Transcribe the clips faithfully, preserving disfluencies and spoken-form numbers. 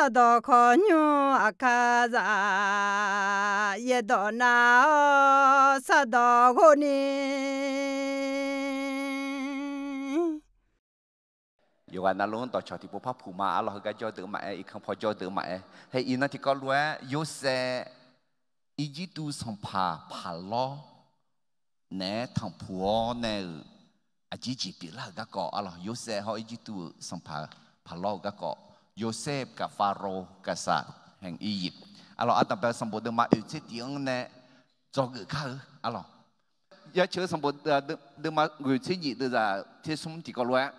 Sardawq kawqnymr aqkar zaq, yaerdawq nav-awr sardawq ghov ni. Yawqghaq navluf-anr dawqcawq tiqpov par puq ma. Arlawq, heugar jawr deuq maqaer, irkanr paw jawr deuq maqaer, hae iqnan tiqkawv lof-aer Yorsaev Irjirtuv sanqpaq Paqlawr naeq-aer tanqpuq-awr nae-euq aqjeq jeq pyeuflar-euq garkawv arlawq, Yorsaev hawr Irjirtuv-euq sanqpaq-eu Paqlawr-euq garkawv, Yosef gaqfaro gaqsaq haeq Iryiq. Arlawq, ardanqbae-eu sanqbof deuvma oeq tser tiq-anr nae dzawgeuf kar-eu arlawq. Yaceuq-eu sanqbof deuvma ghoeq tser nyiq deuvzaq tser smr tiqkawv lof-aer,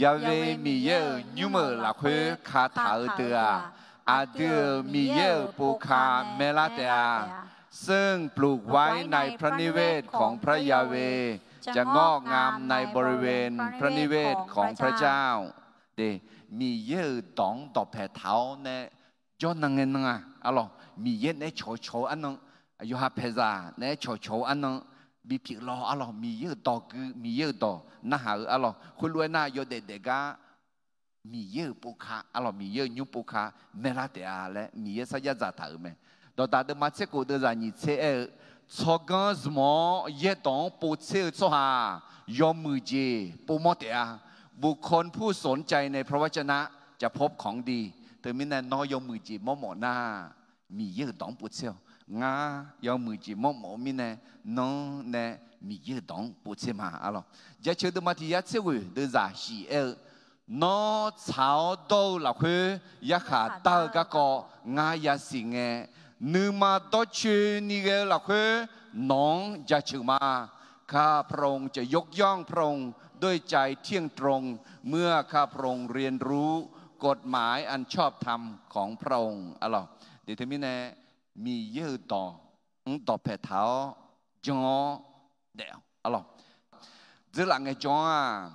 Yaqve Miqyaer-euq nymr-euq lafkhoer kataq-eu deuq-aq, aqdui-euq Miqyaer-euq povka maerlar taef-a. ซึ่งปลูกไว้ในพระนิเวศของพระยาเวห์ จะงอกงามในบริเวณพระนิเวศของพระเจ้า Miqyaer-euq dawq-anr dawqpae taq-awr nae jawrnan ngae nan-aq arlawq, Miqyaer naeq-aer cawqcawq-eu arnan, yawqha paeqzaq naeq-aer cawqcawq-eu arnan bipyeuf lawr arlawq, Miqyaer-euq dawq gui, Miqyaer-euq dawq narhaq-eu arlawq, khoerlof-aer nar yawdaef daef gar Miqyaer-euq povka arlawq, Miqyaer-euq nymr povka maerlar taef-a laer Miqyaer sarjax dzaqtaq-euq mae. Dawqdaq deuvma tser khof deuvzaq nyiq tser aer-eu, tsawrganr zmq-awr yaerdawq-anr povtser-eu tsawrhaq-aq, yawmuiq jeq povmawr taef-a. บุคคลผู้สนใจในพระวจนะจะพบของดี Teumirnae nawr yawmuiq jeq mawrmawf nar, Miqyaer-euq dawq-anr povtser-awq. Ngar yawmuiq jeq mawrmawf-eu mirnae, nanr nae Miqyaer-euq dawq-anr povtser ma arlawq. Jaceuq deuvma tiq yar tser ghoeq deuvzaq shif aer-eu, Nawr tsaq-awr dawr-eu lafkhoer yarkhaq dar-eu garkawv ngar yasiq ngae, nuima dawrcoeni ghae-eu lafkhoer nawq-anr jaceuq ma. ข้าพระองค์จะยกย่องพระองค์ด้วยใจเที่ยงตรง เมื่อข้าพระองค์เรียนรู้กฎหมายอันชอบธรรมของพระองค์ Arlawq, de teumirnae Miqyaer-euq dawq-anr dawqpae taq-awr jan-awr daef-awq arlawq. Dzeurlaf ngaejawr-aq,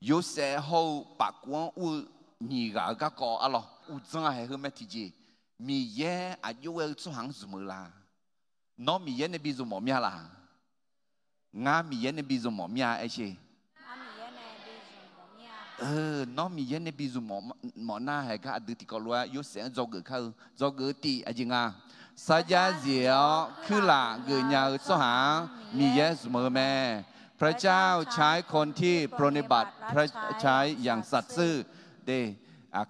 Yorsaev hawr-eu pafkov-anr ur-eu nyiq ghaq-eu garkawv arlawq, uqdzan-aq haeq heu mae tiqjeq, Miqyaer aqjox ghae-eu tsawrhaq-anr zmq-eu la? Nawr Miqyaer nae bi zmq mawf mir-a laq? Ngar Miqyaer nae bi zmq mawf mir-a aer sher. Nawr Miqyaer nae bi zmq mawf nar, haeq gar aqdui tiqkawv lof-aer Yorsaev-anr dzawgeuf kar-eu, dzawgeuf-eu tiv aqjeq nga. Sarjax zif-awr kuirlaf geufnya-eu tsawrhaq-anr Miqyaer zmq-eu mae. พระเจ้าใช้คนที่ปรนนิบัติใช้อย่างสัตย์ซื่อ De,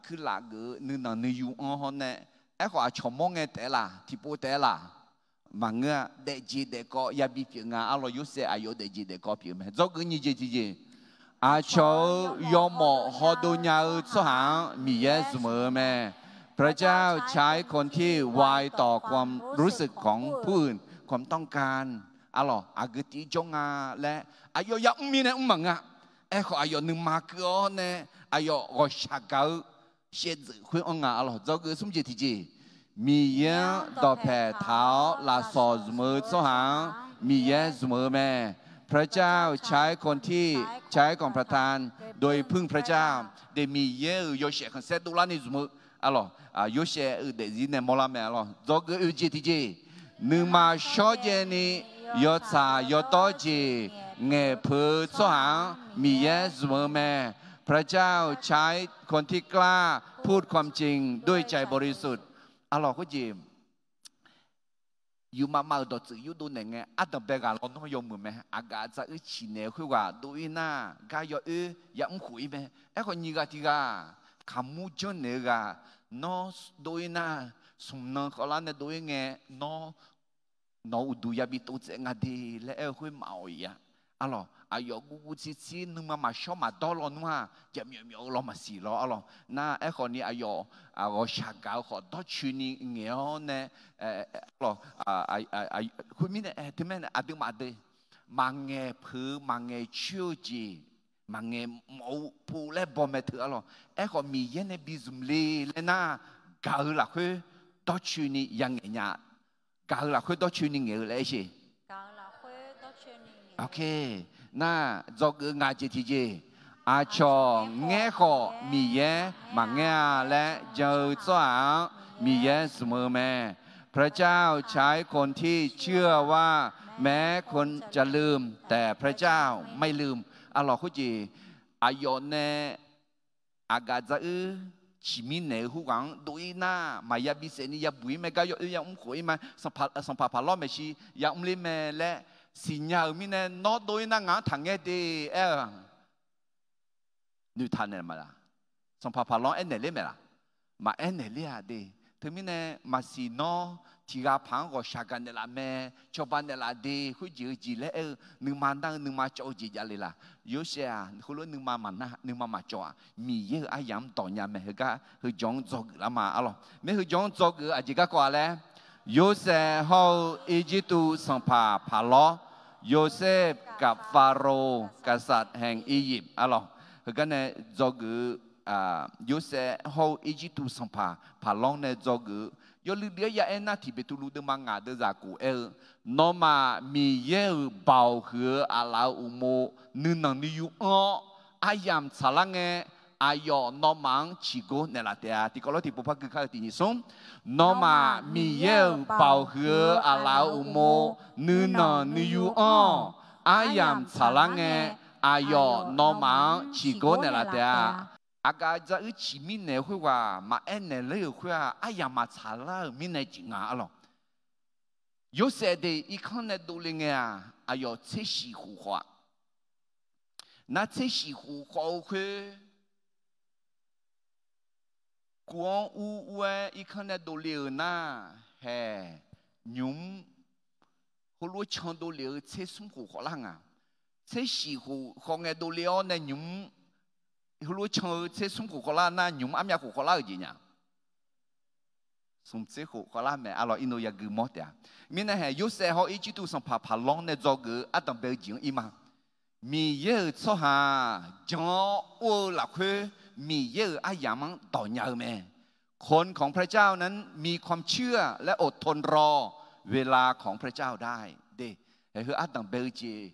kuirlaf geuf-eu nuinanq nuiyu-anr hawr nae, aerkhawf aqcawq mawr ngae taef-aer laq, tiqpov taef-aer laq? Maqngeur-a. Daefjeq daefkawv yabi pyeuf nga arlawq, Yorsaev aqyawf daefjeq daefkawv pyeuf mae. Dzawgeuf nyiq jeq tiqjeq, aqcawq-euq yawmawf hawdov nya-eu tsawrhaq-anr Miqyaer zmq-eu mae. พระเจ้าใช้คนที่ไวต่อความรู้สึกของผู้อื่น ความต้องการ Arlawq, aqgeu tiv jawr nga laer aqyawf yamr mirnae mr maqngeur-a. Aerkhawf aqyawf nuima keuv-awr nae aqyawf ghawqshaq gaq-eu shaevdzeuf khoer-anr nga arlawq. Dzawgeuf smr jeq tiqjeq, Miqyaer-anr dawqpae taq-awr lafsawq zmq-eu tsawrhaq-anr Miqyaer zmq-eu mae. พระเจ้าใช้คนที่ใช้ของประทานโดยพึ่งพระเจ้า De, Miqyaer-euq yawshaef khanqsaer dovlar ni zmq-eu arlawq, Yorsaev-euq daefzir nae mawrlar mae arlawq. Dzawgeuf oe jeq tiqjeq, nuima shawrjaev ni yawtsaq yawdawr jeq ngaeqpeuq-eu tsawrhaq-anr Miqyaer zmq-eu mae. พระเจ้าใช้คนที่กล้าพูดความจริงด้วยใจบริสุทธิ์ Arlawq, khoerjeq yufmav mav-euq dawqtsuif yurdov naeq ngae, ardanqbae ghaq lawnmr yawmuiq mae. Aqgaf dzaq uir ciqnaeq-eu khoerghaq dov-ir nar, gar yawoer yamr khof-ir mae. Aerkhawf nyiq ghaq tiq ghaq kaqmur janrnaeq-eu ghaq nawr dov-ir nar, smq nan khawvlar nae dov-ir ngae, nawr nawq-eu uqduq yabi tov tsaev nga de laer aer-eu khoer maqawq-ir-a. Arlawq, aqyawf guvguv tsirtsir nuima maqshawr maqdawr lawnmr-aq, jaqmyawf myawf-eu law maqsiq lawr arlawq. Nar aerkhawf ni aqyawf ghawqshaq gaq-eu khawf dawrcoeni ngaeq-awr nae, arlawq, khoermirnae, teumirnae aqduimaf de, maqngaeq peuq-eu maqngaeq coer-eu jeq, maqngaeq mawf-eu pov laer baw mae teu arlawq. Aerkhawf Miqyaer nae bi zmq le laer nar, gaq-eu lafkhoer dawrcoeni yangaeq nya. Gaq-eu lafkhoer dawrcoeni ngaeq-eu laer aer sher. Nar, dzawgeuf-eu ngaq jeq tiqjeq, aqcawq ngaer khawf Miqyaer maqngaer-a laer jan-eu tsawrhaq-anr Miqyaer zmq-eu mae. พระเจ้าใช้คนที่เชื่อว่าแม้คนจะลืม แต่พระเจ้าไม่ลืม Arlawq, khoerjeq aqyawf nae aqgaf dzaq uir ciqmir naeq-eu khoerghaq-anr dov-ir nar, maqya bisaef ni yabuq-ir mae gar, yawoer yamr khof-ir mae, sanqpaq paqlawr maeqshi yamr ler mae laer siqnya-euq mirnae, nawr dov-ir nar ngaq-anr taqngaer de aer-eu noeqtaq naeq ma laq? Sanqpaq paqlawr aernaeq ler mae laq? Maqaer naeq ler-a de. Teumirnae maqsiq nawr tiq ghaq paq-anr ghawqshaq gaq naeqlaf mae, cawba naeqlaf de, khoerjeq-eu jeq laer aer-eu nuima nar-eu nuima cawv-eu jeq javle laq? Yorsaev-aq heulof nuima maqnar, nuima maqcawv-aq, Miqyaer-euq aryamq-anr dawq nya mae. Heugar heujawr-anr dzawgeuf lar ma arlawq. Mar heujawr-anr dzawgeuf-eu aqjeq garkawv-a laer, Yorsaev hawr-eu Irjirtuv sanqpaq paqlawr, Yosef kaf Faro กษัตริย์แห่งอียิปต์ arlawq. Heugar nae dzawgeuf-eu, Yorsaev hawr-eu Irjirtuv sanqpaq paqlawr nae dzawgeuf-eu yawluiv dui-aer ya aer nar, Tiqbeqtuvluv deuvma ngaq deuvzaq kof aer-eu, nawmaf Miqyaer-euq baoq huiq-eu aqlaf-euq uqmov nuinanq nuiyu anr-awr, aryamq tsaqlar ngae, aqyawf nawmaf-anr ciqgor naeqlaf taef-a. Tiqkawv lof tiqpov par gui kar-eu tiq nyiq smr. Nawmaf Miqyaer-euq baoq huiq-eu aqlaf-euq uqmov nuinanq nuiyu anr-awq. Aryamq tsaqlar ngae, aqyawf nawmaf-anr ciqgor naeqlaf taef-a. Aqgaf dzaruir ciqmir naeq-eu khoerghaq maqaer naeq ler-euq khoer-aq, aryamq maqtsaqlar-euq mirnae jeq nga arlawq. Yorsaev de irkanr nae dovle ngae-aq, aqyawf tser shiq khof khawf-a. Nar tser shiq khof khawf-eu khoer, kuv-anr ur ur-aer irkanr nae dovle-euq nar, haeq, nymq-mr heulof can dovle-eu tser smr khof khawf lar nga. Tser shiq khof khawf ngae dovle-awr nae nymq-mr heulof can-eu tser smr khof khawf lar nar, nymq-mr armyav khof khawf lar-euq jeq nya? Smq tser khof khawf lar mae arlawq. Irnov yagui mawr taef-a. Mirnae haeq, Yorsaev hawr Irjirtuv sanqpaq paqlawr nae dzawgeuf-eu ardanq bae-eu jeq-anr ir ma. Miqyaer-euq tsawrhaq jan-awr or-eu lafkhoer, Miqyaer-euq aryamq-anr dawq nya-eu mae. คนของพระเจ้านั้นมีความเชื่อและอดทนรอเวลาของพระเจ้าได้ de. Heu ardanq bae-eu jeq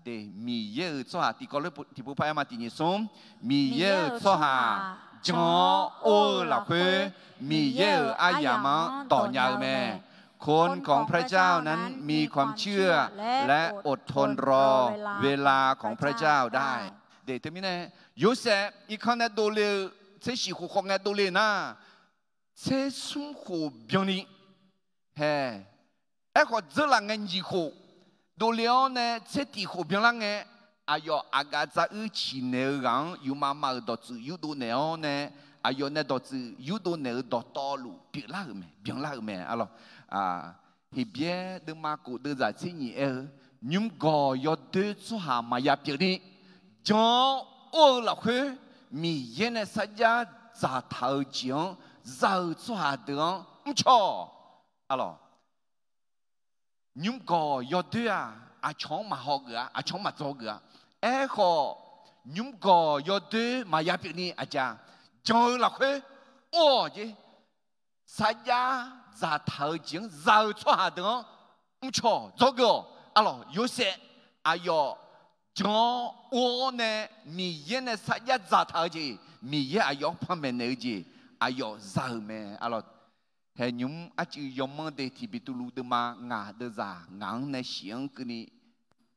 de, Miqyaer-euq tsawrhaq tiqkawv lof tiqpov par aer ma tiq nyiq smr. Miqyaer-euq tsawrhaq jan-awr or-eu lafkhoer, Miqyaer-euq aryamq-anr dawq nya-eu mae. คนของพระเจ้านั้นมีความเชื่อและอดทนรอเวลาของพระเจ้าได้ de. Teumirnae Yorsaev irkanr nae dovle-eu tser shiq khof khawf ngae dovle nar, tser smr khof byanni haeq. Aerkhawf dzeurlaf ngae nyiq khof dovle-awr nae tser tiq khof byanlar ngae, aqyawf aqgaf dzaruir ciqnaeq-eu ghaq-anr yufmav mav-euq dawqtsuif yurdov naeq-awr nae, aqyawf nae dawqtsuif yurdov naeq-euq dawqtawvluf pyeuflar-euq mae, byanlar-euq mae arlawq. Heqbyaer deuvma kof deuvzaq tser nyiq aer-eu, nymr gawq yawdoer tsawrhaq maqya pyeuf ni, jan-awr or-eu lafkhoer, Miqyaer nae sarjax dzaqtaq-eu jeq-anr za-eu tsawrhaq deuq-anr mrcaw-awq arlawq. Nymr gawq yawdoer-aq, aqcawq-anr maqhaw geuf-a, aqcawq-anr maqdzaw geuf-a. Aerkhawf, nymr gawq yawdoer maqya pyeuf ni aqjeq-a, jan-eu lafkhoer or-awq jer. Sarjax dzaqtaq-eu jeq-anr za-eu tsawrhaq deuq-anr mrcaw-awq, dzawgeuf-awq arlawq. Yorsaev aqyawf jan-awr or-awr nae, Miqyaer nae sarjax dzaqtaq-eu jeq, Miqyaer aqyawf-anr panmaeq naeq-eu jeq aqyawf za-euq mae arlawq. Haeq, nymq-mr arcuiv yawmanr de tiqbeqtuvluv deuvma ngaq deuvzaq ngaq-anr nae shif-anr keuvni,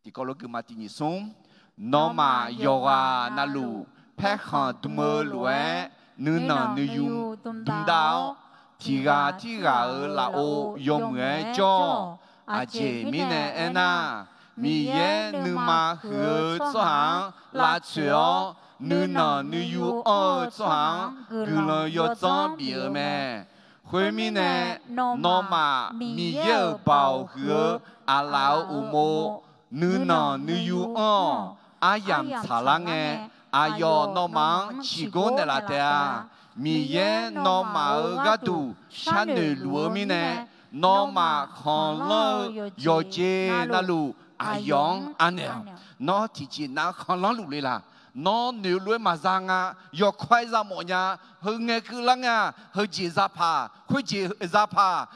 tiqkawv lof gui ma tiq nyiq smr. Nawmaf yawqghaq navluf paerkhanq dm-eu lof-aer, nuinanq nuiyu dm dav-awr, tiq ghaq tirghaq-euq lafov yawmuiq-aer jawr-awq. Aqjeq mirnae aernar, Miqyaer nuima huiq-eu tsawrhaq-anr lavtsoeq-awr, nuinanq nuiyu anr-eu tsawrhaq-anr guiqlanq yawdzanr bif-eu mae. Khoermirnae, nawmaf Miqyaer-euq baoq huiq-eu aqlaf-euq uqmov, nuinanq nuiyu anr-awq. Aryamq tsaqlar ngae, aqyawf nawmaf-anr ciqgor naeqlaf taef-a. Miqyaer nawmaf-euq gharduq sharnoeq luf-eu mirnae, nawmaf khanqlanr-eu yawqjeq navluf aqyawf-anr anaeq-awq. Nawr tiqjeq nav-anr khanqlanr luf le laq? Nawr noeq lof-aer maqza nga, yawkawr-aer za mawf nya, heu ngae keuvlar nga, heujeq za paq, khoerjeq za paq,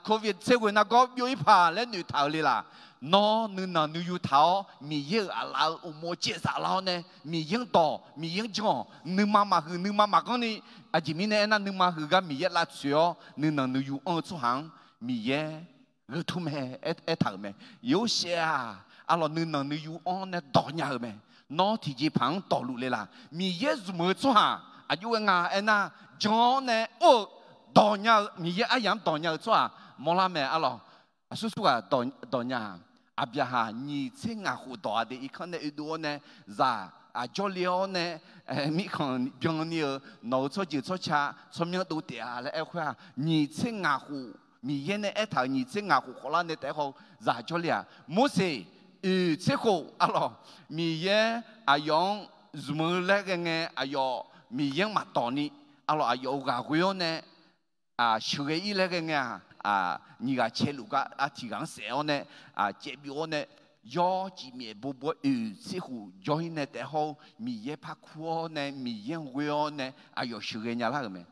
covid tser ghoe nargawr byov-ir paq laer noeqtaq-eu le laq? Nawr nuinanq nuiyu taq-awr, Miqyaer-euq aqlaf-euq uqmov caevzaf lar-awr nae, Miqyaer-anr dawq, Miqyaer-anr jan-awq. Nuima maqhuiq, nuima maqganr ni, aqjeq mirnae aernar, nuima huiq gar Miqyaer lavtsoeq-awr, nuinanq nuiyu anr-eu tsawrhaq-anr Miqyaer gheu tur mae, aer, aertaq-euq mae. Yorsaev-aq, arlawq nuinanq nuiyu anr nae dawq nya-eu mae. Nawr tiqjeqpaq-anr dawqluf le laq? Miqyaer zmq-eu tsawrhaq Aqjox ghae nga aernar, jan-awr nae or-eu, dawq nya-eu, Miqyaer aryamq-anr dawq nya-eu tsawrhaq mawrlar mae arlawq. Aqsur surghaq dawq nya-aq, Aqbyaqhaq nyiq tser ngaq khof dawq-a de irkanr nae oedov-awr nae, zaq aqjawr le-awr nae, mirkhanq byanni-euq nawq-euq tsawrjeuq tsawrca tsawrmyanr dov taef-a laer aer-eu khoer-aq, nyiq tser ngaq khof, Miqyaer nae aertaq-euq nyiq tser ngaq khof khawflar nae taef-aer haw-eu zaq jawrle-aq, Morseq oeq tser khof arlawq, Miqyaer aqyawf-anr zmq-eu laer ghae ngae, aqyawf Miqyaer-anr maqdawq ni arlawq, aqyawf-euq ghaq ghoe-awr nae sheuqghae ir laer ghae ngae-aq, nyiq ghaq caeluf gar tiq ghaq-anr saef-awr nae, caevbyov-awr nae, yawr cifmyaef bobo-aer oeq tser khof jawr-ir nae taef-aer haw-eu, Miqyaer par kur-awr nae, Miqyaer-anr ghoe-awr nae aqyawf sheuqghae nyalar-euq mae.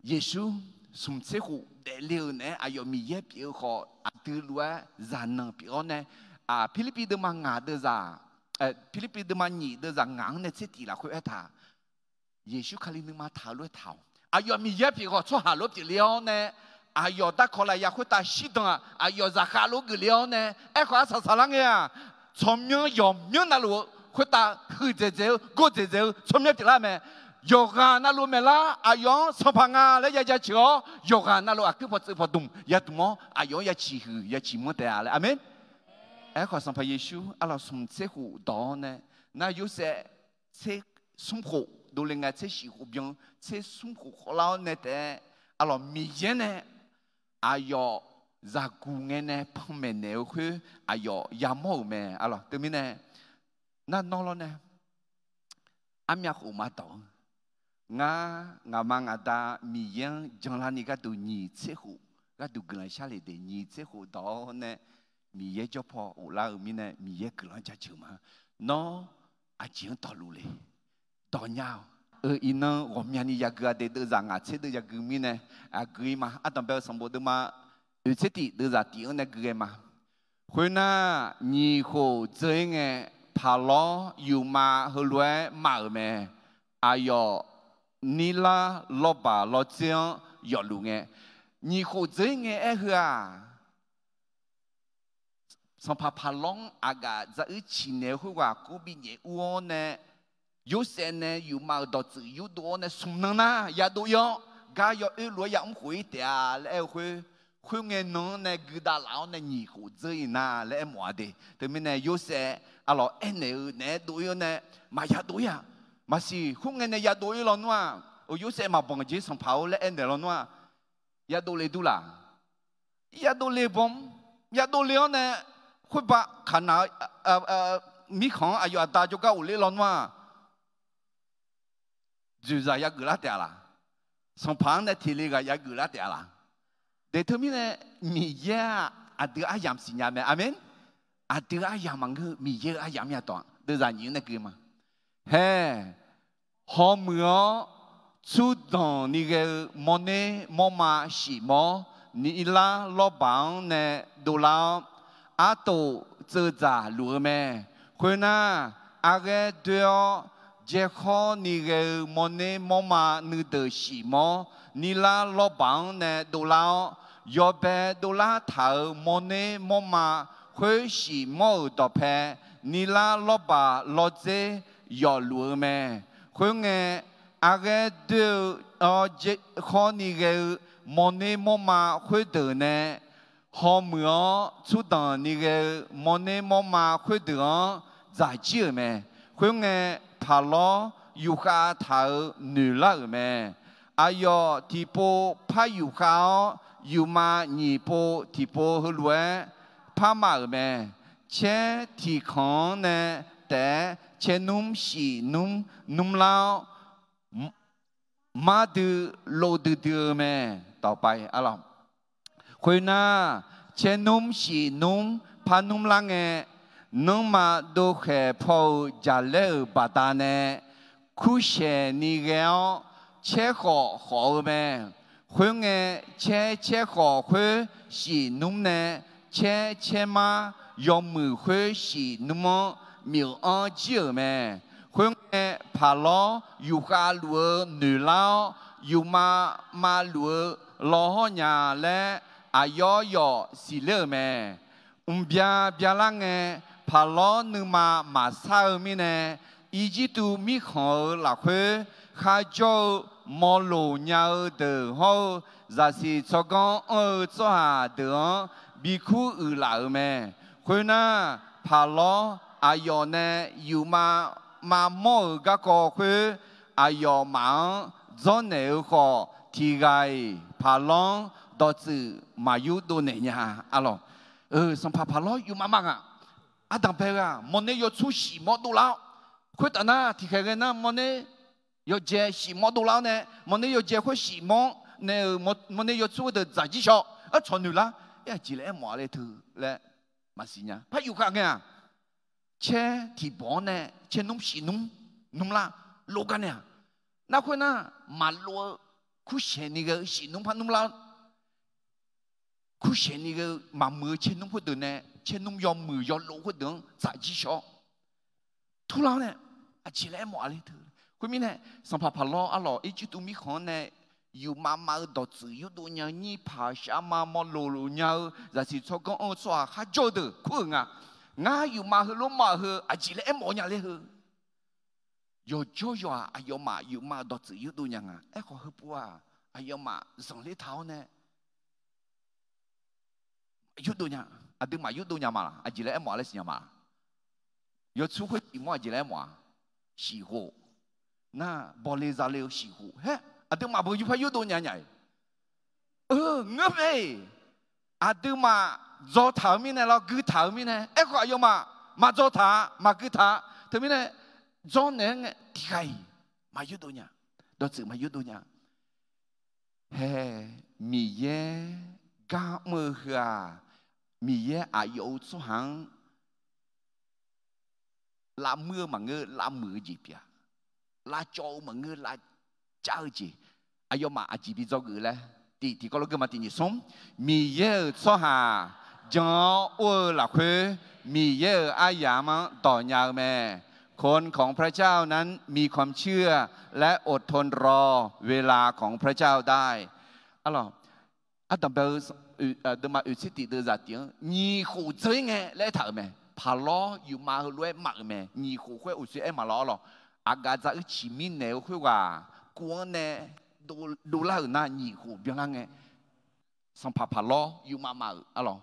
Yeqsur smq tser khof daefle-euq naeq-aer aqyawf Miqyaer pyeuf-eu khawf, aqdui lof-aer zaqnanq pyeuf-awr nae, Pirlirpiv deuvma ngaq deuvzaq, Pirlirpiv deuvma nyiq deuvzaq ngaq-anr nae tser tiq lafkhoer aertaq, Yeqsur Kali nuima taq-eu lof-aer taq-awq. Aqyawf Miqyaer pyeuf khawf, tsawrhaq lof pyeufle-awr nae, aqyawf darkawq lafyaq khoertav shirdan-aq, aqyawf zaqkhav lof geufle-awr nae, aerkhawf arsaq saqlar ngae-aq, tsawrmyanr yawqmyanr navluf-eu khoertav huiqdzaeq dzaeq-eu gordzaeq dzaeq-eu tsawrmyanr pyeuflar mae. Yawqghaq navluf maeqlar aqyawf-anr Sanqpaq nga laer ya jaceuq-awr, yawqghaq navluf aqkuir pawtsuif pawdmq yadmq-awr aqyawf-anr ya ciqhuiq ya ciqmanr taef-a laer. Aqmeq. Aerkhawf Sanqpaq Yeqsur arlawq smq tser khof dawq-awr nae, nar Yorsaev tser smr khof dovle ngae, tser shif khof byan, tser smr khof khawflar-awr nae taef-aer, arlawq Miqyaer nae aqyawf zaqguq ngae nae panmaeq naeq-eu khoer aqyawf yamawr-euq mae arlawq. Teumirnae, nar nawr lawr nae armyav khof ma dawq-eu, ngar ngaqma ngaqda Miqyaer-anr janlarni gharduq nyiq tser khof gharduq guiqlanq sharle de, nyiq tser khof dawq-awr nae Miqyaer jawr paw ghoflar-eu mirnae Miqyaer guiqlanq jaceuq ma. Nawr aqjeq-anr dawqluf le? Dawqnya-awq. Eu, iqnan ghawqmyani yagui-a de, deuvzaq ngaq tser deuv yagui mirnae aqgui-ir ma. Ardanqbae-eu sanqbof deuvma oeq tser tiq deuvzaq tiq-anr nae gui ghae ma. Khoernar, nyiq khof dzeur-ir ngae, paqlawr yufmav heulof-aer mav-euq mae. Aqyawf nirlar lawrbaq lawrdzer-anr yawfluf ngae, nyiq khof dzeur-ir ngae aer heu-aq, sanqpaq paqlawr-anr aqgaf dzaruir ciqnaeq-eu khoerghaq kur binyaef ur-awr nae, Yorsaev nae yufmav-euq dawqtsuif yurdov-awr nae smq nan nar yadov-ir-awr, gar yawoer lof-aer yamr khof-ir taef-a laer aer-eu khoer, khoerngae nan-anr nae guidav laf-awr nae nyiq khof dzeur-ir nar laer aermawf-a de. Teumirnae Yorsaev arlawq aernaeq-eu naeq-aer dov-ir-awr nae maqya dov-ir-aq, maqsiq khoerngae nae yadov-ir lawnmr-aq, Yorsaev maqbanq jeq sanqpaq-or laer aernaeq lawnmr-aq, yadov le dur laq? Yadov le bawm, yadov le-awr nae, khoerba kaqnaq-eu mirkhanq-anr aqyawf aqda jawrgar ghofler lawnmr-aq, dzoeqzaq yageuf lar taef-a laq? Sanqpaq-anr nae teq le ghaq yageuf lar taef-a laq? De teumirnae, Miqyaer-aq, aqdui aryamq siqnya mae. Aqmeq. Aqdui aryamq maqngeur, Miqyaer-euq aryamq myav dawq-a. Deuvzaq nyiq-anr nae gui ma. Hae, hawmuiq-awr, tsur danqni ghae-eu mawrner mawrma shifmawr, nirlar lawrbaq-anr nae dovlar-awr, artof tseuv dzaq luf-eu mae. Khoernar, arghaer doer-awr, jaerkhawr ni ghae-eu mawrner mawrma nuideuq shifmawr, nirlar lawrbaq-anr nae dovlar-awr, yawbae dovlar taq-euq mawrner mawrma khoer shifmawr-euq dawqpae, nirlar lawrbaq lawrdzer yawfluf-eu mae. Khoerngae, arghaer doer-eu, awr, jaerkhawr ni ghae-eu mawrner mawrma khoerdeuq nae hawmuiq-awr, tsur danqni ghae-eu mawrner mawrma khoerdeuq-anr dzaq jir-euq mae. Khoerngae, paqlawr yufkhav taq-euq noeqlar-euq mae. Aqyawf tiqpov par yufkhav-awr, yufma nyiq pov tiqpov heulof-aer parma-euq mae. Caer tiq kanq-anr nae taef-aer caernmr shif nmr nmrlar-awr, mardui lov duidui-eu mae. Dawqpae arlawq. Khoernar, caernmr shif nmr par nmrlar ngae, nanrma dovkhaeq paw-euq jaqlaer-euq baqdanae kursaeq ni ghae-awr, caer khawf khawf-eu mae. Khoerngae, caer caer khawf khoer shif nmr nae, caer caer mar yawmuiq khoer shif nmr-anr myeuf-anr jir-euq mae. Khoerngae, paqlawr yufkhav luf-eu noeqlar-awr, yufma ma luf-eu law hawr nya laer, aqyawf yawf siqler-euq mae. Mqbya byalar ngae, paqlawr nuima maqsar-eu mirnae, Irjirtuv mirkhanq-euq lafkhoer kharjawr-eu mawrloq nya-eu deuq hawr-eu, zaqsiq tsawrganr anr-eu tsawrhaq deuq-anr bikur uiqlaf-euq mae. Khoernar, paqlawr aqyawf nae yufmav mavmawr-euq garkawv khoer, aqyawfmaf-anr dzawrnaeq-eu khawf, tiq ghaq-iq paqlawr-anr dawqtsuif maq yurdov naeq nya. Arlawq, sanqpaq paqlawr yufmav mav ngaq. Ardanqbae-eu-aq, mawrner yawtsur shif mawr dovlar-awr, khoertaf nar tiqkhaeq ghae nar mawrner yawjae shif mawr dovlar-awr nae, mawrner yawjae khoer shif mawr nae-euq mawrner yawtsur deuq dzaq jir shaw, aer tsawq noeq lar, aer aqjeq laer aermawf-a le teu laer maqsiq nya. Par yuf khav ngae-aq, caer tiqbawq-anr nae caer nmr shif nmr nmr lar lov gar nae-aq, nar khoernar maqlov-eu kursaeq ni ghae-eu shif nmr par nmr lar, kursaeq ni ghae-eu maqmuiq-eu caer nmr khoerdeuq nae caer nmr yawmuiq yawlov khoerdeuq-anr dzaq jir shaw-awr, turlar-awr nae aqjeq laer aermawf-a le teu. Khoermirnae, sanqpaq paqlawr arlawq Irjirtuv mirkhanq-anr nae yufmav mav-eu dawqtsuif yurdov nya-eu nyir paq sharma mawrloq loq nya-eu zaqsiq tsawrganr anr-eu tsawrhaq kharjawr-eu deuq kur-euq nga. Ngar yufmav heulof mawf-eu heu aqjeq laer aermawf nya ler heu. Yawqjawr yawq-aq, aqyawfmaf yufmav-eu dawqtsuif yurdov nya nga. Aerkhawf heupov-aq, aqyawfmaf zanqler taq-awr nae yurdov nya. Aqduimaf yurdov nya ma laq? Aqjeq laer aermawf-a laer siqnya ma laq? Yawtsur khoer shif mawr aqjeq laer aermawf-a? Shif khof. Nar bawle zale-eu shif khof. Haer, aqduimaf beu yur par yurdov nya nya-iq. Eu, ngeur mae. Aqduimaf dzaw taq-euq mirnae lawr, gui taq-euq mirnae. Aerkhawf aqyawfmaf maqdzaw taq-a, maqgui taq-a. Teumirnae, dzawrnaeq-aer ngae tiqghaq-iq maq yurdov nya. Dawqtsuif maq yurdov nya. Haer, Miqyaer gar mr-eu heu-aq, Miqyaer aqyawf-euq tsawrhaq-anr lavmuir-eu maqngeur, lavmuiq-eu jeq pyeuf-a. Lavcawv-eu maqngeur, lavcav-eu jeq. Aqyawfmaf aqjeq bi dzawgeuf laer, tiq tiqkawv lof geuma tiqnyif smr. Miqyaer-euq tsawrhaq jan-awr or-eu lafkhoer, Miqyaer-euq aryamq-anr dawq nya-eu mae. คนของพระเจ้านั้นมีความเชื่อ และอดทนรอเวลาของพระเจ้าได้ Arlawq, ardanqbae-eu deuvma oeq tser tiq deuv zaq tiq-anr nyiq khof dzeur-ir ngae laer aertaq-euq mae. Paqlawr yufmav heulof-aer maf-euq mae. Nyiq khof khoer uqshoe aer maqlawr arlawq. Aqgaf dzaq uir ciq mirnaeq-eu khoerghaq kuv-anr nae dovlar-euq nar nyiq khof byanlar ngae, sanqpaq paqlawr yufmav maf-euq arlawq.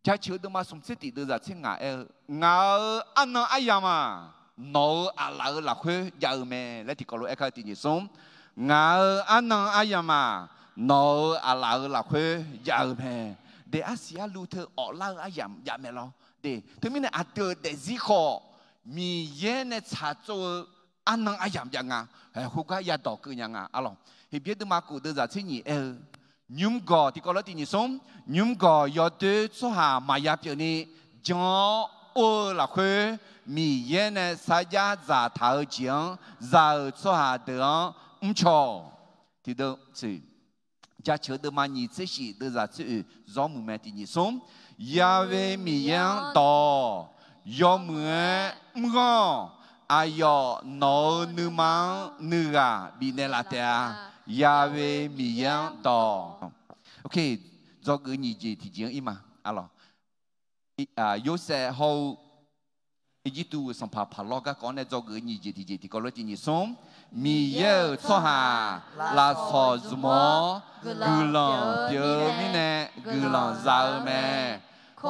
Jaceuq-eu deuvma smq tser tiq deuv zaq tser ngaq aer-eu, Ngaq-euq arnan aryamq-aq, nawq-euq aqlaf-euq lafkhoer jav-eu mae laer tiqkawv lof-aer kar-eu tiqnyif smr. Ngaq-euq arnan aryamq-aq, nawq-euq aqlaf-euq lafkhoer jav-eu mae. De, arsiq arlu teu awflar-eu aryamq jav mae lawr. De, teumirnae aqdui-euq daefzir khawf, Miqyaer nae tsaqtsov-eu arnan aryamq jav nga. Khoergar yadawq keuv nya nga arlawq. Heqbyaer deuvma kof deuv zaq tser nyiq aer-eu, nymr gawq tiqkawv lof-aer tiqnyif smr, nymr gawq yawdoer tsawrhaq maqya pyeufni jan-awr or-eu lafkhoer, Miqyaer nae sarjax dzaqtaq-eu jeq-anr za-euq tsawrhaq deuq-anr mrcaw-awq. Tiqdeuv, jaceuq deuvma nyiq tser shif deuv zaq tser oeq zawr muiq mae tiqnyif smr. Ya'we Miqyaer-anr dawq, yawmuiq-aer mr-awq. Aqyawf nawq-euq nuima-anr nuighaq bifnaeq laf taef-a. Ya'we Miqyaer-anr dawq. Dzawgeuf nyiq jeq tiqjeq-anr ir ma. Arlawq, Yorsaev hawr-eu Irjirtuv-euq sanqpaq paqlawr garkawv-anr nae dzawgeuf nyiq jeq tiqjeq tiqkawv lof-aer tiqnyif smr. Miqyaer-euq tsawrhaq lafsawq zmq-awr guiqlanq pyeuf-eu mirnae guiqlanq za-eu mae.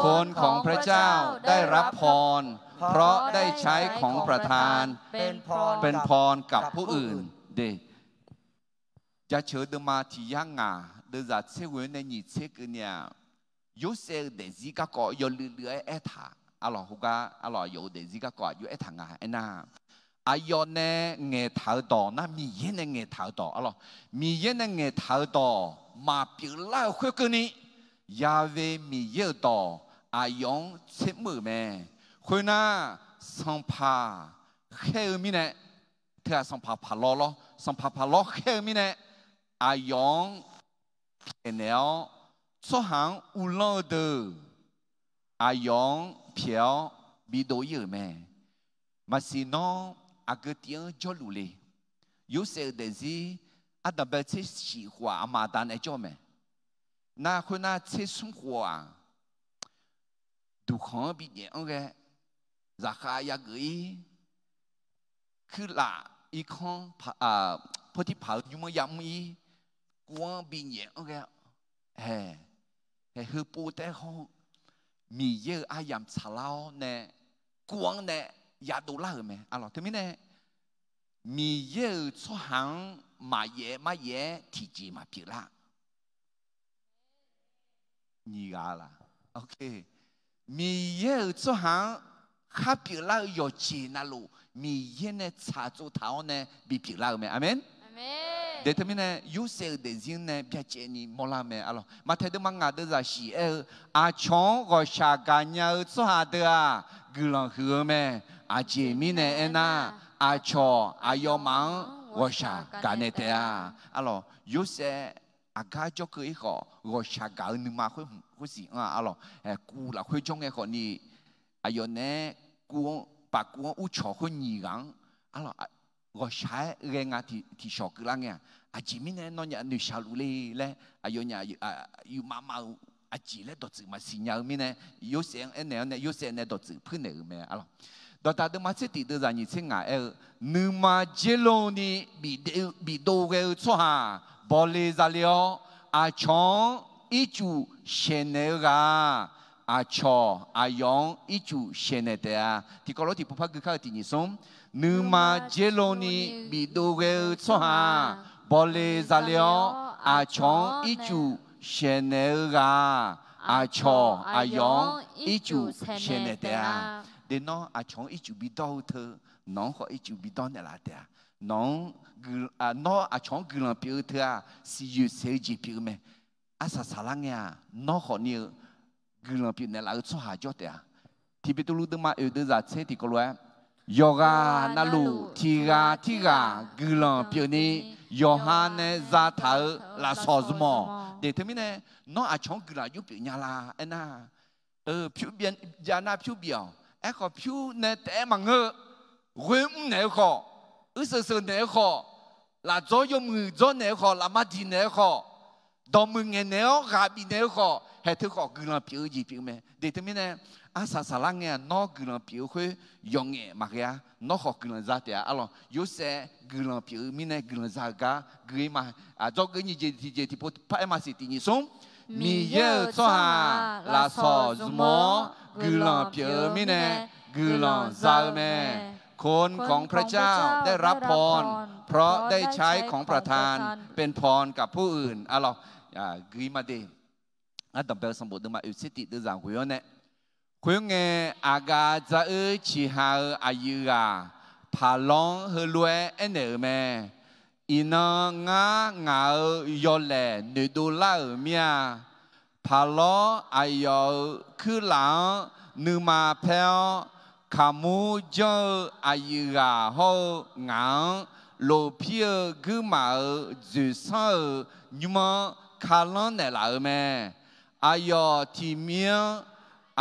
คนของพระเจ้าได้รับพร เพราะได้ใช้ของประทานเป็นพรกับผู้อื่น De, jaceuq-eu deuvma tiq yar ngaq deuv zaq tser ghoe-anr nae nyiq tser keuvni-aq, Yorsaev-euq daefzir garkawv yawluiv luiv-aer aertaq. Arlawq, khoergar arlawq, aqyawf-euq daefzir garkawv aqjox aertaq nga aernar, aqyawf nae ngaeqtaq-eu dawq nar Miqyaer nae ngaeqtaq-eu dawq arlawq. Miqyaer nae ngaeqtaq-eu dawq maqpyeuf lar-eu khoerkeuvni, Ya'we Miqyaer-euq dawq aqyawf-anr tsermr-euq mae. Khoernar, sanqpaq khaer-eu mirnae, teughaq sanqpaq paqlawr lawr, sanqpaq paqlawr khaer-eu mirnae, aqyawf-anr pyaeqnaeq-awr, tsawrhaq-anr uvlanr-eu deuq aqyawf-anr pyaeq-awr bidov ir-euq mae. Maqsiq nawr aqgeu tiv-anr jawrluf le. Yorsaev-euq daefzir ardanqbae tser shif khof-aq, aqma aqda nae jawr-eu mae. Nar khoernar tser smr khof-aq, duqkhanq-anr binyaef-anr ghae, zaqkhav yageuf ir, kuirlaf irkanr Pawrtirpaq-euq nymr-anr yamr-ir, kuv-anr binyaef-anr ghae-a, hae, hae heupov taef-aer hawr-eu Miqyaer-euq aryamq tsaqlar-awr nae kuv-anr nae yadov lar-euq mae. Arlawq, teumirnae Miqyaer-euq tsawrhaq-anr maqyaef maryaef-aer tiqjeq maqpyeuf lar. Nyiq ghaq la? Miqyaer-euq tsawrhaq-anr khar pyeuflar-eu yawqjeq navluf, Miqyaer nae tsaqtsov taq-awr nae bipyeuf lar-eu mae. Aqmeq. Daeq teumirnae Yorsaev-euq daefzir-anr nae byacaevni mawrlar-eu mae. Arlawq, Maqtaeq deuvma ngaq deuvzaq shiq aer-eu, aqcawq-anr ghawqshaq gaqnya-eu tsawrhaq deuq-aq, guiqlanq huiq-eu mae. Aqjeq mirnae aernar, aqcawq aqyawfmaf-anr ghawqshaq gaqnaeq taef-a. Arlawq, Yorsaev aqgar jawrkeuv-ir khawf, ghawqshaq gaq-eu nuima khoer hmq khoersiq anr-a. Arlawq, kuv lafkhoer jawr ngae khawfni, aqyawf naeq-aer kuv-anr, paf kuv-anr urcawq khoer nyiq ghaq-anr, arlawq, ghawqshaq-aer ghae nga tiqshawq keuvlar ngae-aq, aqjeq mirnae nawnyaf noeqshaq luf le laer aqyawfnyaf yufmav mav-eu aqjeq laer dawqtsuif maqsiq nya-eu mirnae, Yorsaev-anr aernaeq-awr nae Yorsaev nae dawqtsuif puirnaeq-euq mae. Arlawq, Dawqdaq deuvma tser tif deuvzaq nyiq tser ngaq aer-eu, nuima dzer loni bifdov ghae-eu tsawrhaq bawle zale-awr, aqcawq-anr ircuf shaeqnaeq-eu ghaq-aq, aqcawq aqyawf-anr ircuf shaeqnaeq taef-a. Tiqkawv lof tiqpov par gui kar-eu tiq nyiq smr, nuima dzer loni bifdov ghae-eu tsawrhaq bawle zale-awr, aqcawq-anr ircuf shaeqnaeq-eu ghaq-aq, aqcawq aqyawf-anr ircuf shaeqnaeq taef-a. Deq nawr aqcawq-anr ircuf bidawr-eu teu, nawq-anr khawf ircuf bidawr naeqlaf taef-a. Nawq-anr, nawr aqcawq-anr guiqlanq pyeuf-eu teu-aq, siqyoeq saeq-eu jeq pyeuf-eu mae. Arsaq saqlar ngae-aq, nawr khawfni-eu guiqlanq pyeuf naeqlaf-eu tsawrhaq jawr taef-a. Tiq Beqtuvluv deuvma oeq deuvzaq tser tiqkawv lof-aer, yawqghaq navluf tiq ghaq tirghaq guiqlanq pyeufni yawqha nae zataq-euq lafsawq zmq-awq. Daeq teumirnae nawr aqcawq-anr guiqlanq jur pyeuf nya la aernar, jav nar pyur bif-awq. Aerkhawf pyur nae taef-aer maqngeur-eu, ghoer mrnaeq-eu khawf, uirseuq seuq naeq-eu khawf, lafdzawr yawmuiq dzawrnaeq-eu khawf, lafma diq naeq-eu khawf, dawqmuiq ngaeqnaeq-awr ghaq bifnaeq-eu khawf, haeq teu khawf guiqlanq pyeuf-eu jeq pyeuf-eu mae. Daeq teumirnae arsaq saqlar ngae-aq, nawr guiqlanq pyeuf-eu khoer yawqngaef maqghae-a. Nawr khawf guiqlanq za taef-a. Arlawq, Yorsaev guiqlanq pyeuf-eu mirnae guiqlanq za-euq gar gui-ir ma. Aqdzawr gui nyiq jeq tiq jeq tiqpov par-aer maqsiq tiq nyiq smr, Miqyaer-euq tsawrhaq lafsawq zmq-awr guiqlanq pyeuf-eu mirnae guiqlanq za-eu mae. คนของพระเจ้าได้รับพร เพราะได้ใช้ของประทานเป็นพรกับผู้อื่น Arlawq, gui ma de. Ardanqbae-eu sanqbof deuvma oeq tser tif deuvzaq ghoe-awr nae, khoerngae aqgaf dzar-eu ciqha-eu aqyuif ghaq Paqlawr-anr heulof-aer aernaeq-euq mae. Iqnan ngar ngaq-euq yawlaeq noeqdov lar-euq mir-a. Paqlawr aqyawf-euq kuirlaf-anr nuima paer-awr, kaqmur janr-eu aqyuif ghaq hawr-eu ngaq-anr lofpir-eu guirmaf-euq dzoeqsanr-euq nymr-anr kalanr naeqlaf-euq mae. Aqyawf tiqmir-anr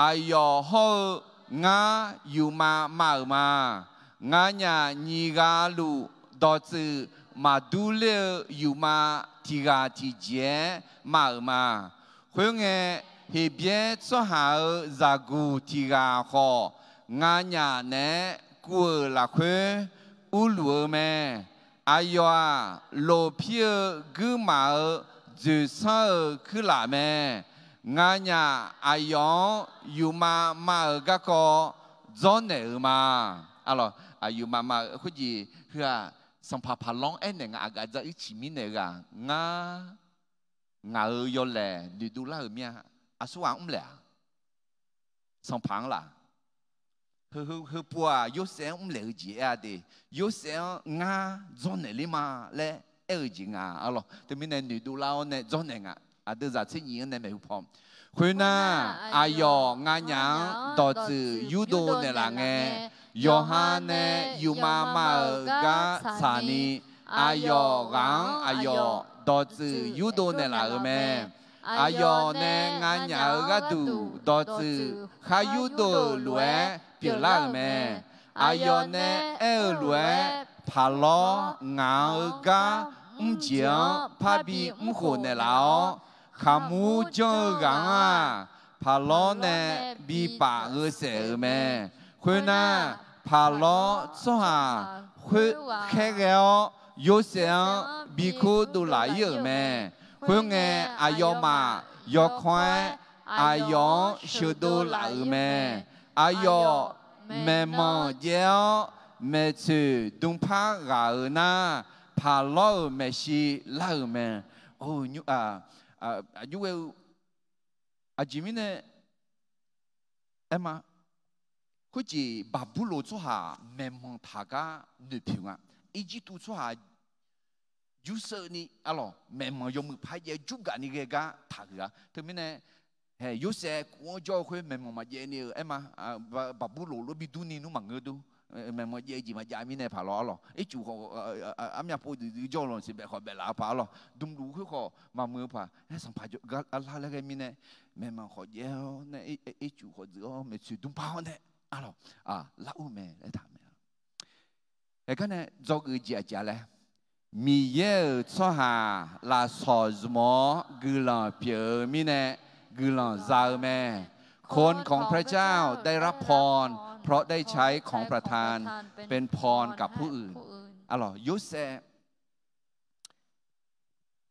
aqyawf hawr-eu ngar yufmav mav-euq ma. Nganyaf nyiq ghaq luf dawqtsuif maqdur ler-eu yufmav tiq ghaq tiqjeq-aer mav-euq ma. Khoerngae, Heqbyaer tsawrhaq-euq zaqguq tiq ghaq khawf, nganyaf naeq-aer kuv-euq lafkhoer urluf-eu mae. Aqyawf-aq, lofpir-eu guirmaf-eu dzoeqsanr-euq kuirlaf mae. Nganyaf aqyawf-anr yufmav mav-euq garkawv dzawrnaeq-euq ma. Arlawq, yufmav mav-eu khoerjeq heu-aq, sanqpaq Paqlawr-anr aernaeq nga, aqgaf dzar-ir ciqmir naeq-eu ghaq ngar, ngaq-euq yawlaeq noeqdov lar-euq mir-a. Aqsurghaq mrlaeq-aq, sanqpaq-anr laf, heu, heu, heupov-aq, Yorsaev-anr mrlaeq-eu jeq aer-a de. Yorsaev-anr ngar dzawrnaeq ler ma laer aer-eu jeq nga. Arlawq, teumirnae noeqdov lar-awr nae dzawrnaeq nga. Aqdui zaq tser nyiq-anr nae maeqhu paw. Khoernar, aqyawf nganyaf-anr dawqtsuif yurdov naeqlaf ngae, yawqha nae yufmav mav-euq gar tsaqni, aqyawf ghaq-anr aqyawf dawqtsuif yurdov naeqlaf-euq mae. Aqyawf nae nganyaf-euq gharduq dawqtsuif khar yurdov-euq lof-aer pyeuflar-euq mae. Aqyawf nae aer-eu lof-aer, Paqlawr ngaq-euq gar mrjeq-anr parbi mrkhof naeqlaf-awr, kaqmur janr-eu ghaq-anr-aq, Paqlawr nae bipaf gheusaef-euq mae. Khoernar, Paqlawr tsawrhaq khoer khaerghae-awr, Yorsaev-anr bikur dovlaf ir-euq mae. Khoerngae, aqyawfmaf yawkawr-aer aqyawf-anr sheuqdov laf-euq mae. Aqyawf maeqmanq jaev-awr, maeqtsoeq dmrpar ghaq-euq nar, paqlawr-euq maeqshi lar-euq mae. Aqjeq mirnae aer ma, khoerjeq Baqburloq tsawrhaq maeqmanq taq gar noeqpoeq nga. Irjirtuv tsawrhaq jurseuvni arlawq, maeqmanq yawmuiq par jaev jurgaf ni ghae gar taqhuiq-a. Teumirnae, hae, Yorsaev kuv-anr jawr-eu khoer maeqmanq maqjaev ni-euq aer ma, Baqburloq lof bi durni nmr maqngeur dur. Maeqmanq jaev-eu jeq maqjav mirnae paq lawr arlawq. Ircuf khawf, armyav pov duidui jawr-eu lanq siqbaef khawf baeflaf-eu paq arlawq. Dmluf khoer khawf maqmuiq-eu paq aer, sanqpaq gar lar laer ghae mirnae, maeqmanq khawf jaev-awr nae, ircuf khawf dzeuq-awr maeqtsoeq dmrpar-awr nae arlawq, lar ur mae laer taq mae. Aergar nae dzawgeuf jeq aqjeq laer, Miqyaer-euq tsawrhaq lafsawq zmq-awr guiqlanq pyeuf-eu mirnae guiqlanq za-eu mae. คนของพระเจ้าได้รับพร เพราะได้ใช้ของประทานเป็นพรกับผู้อื่น Arlawq, Yorsaev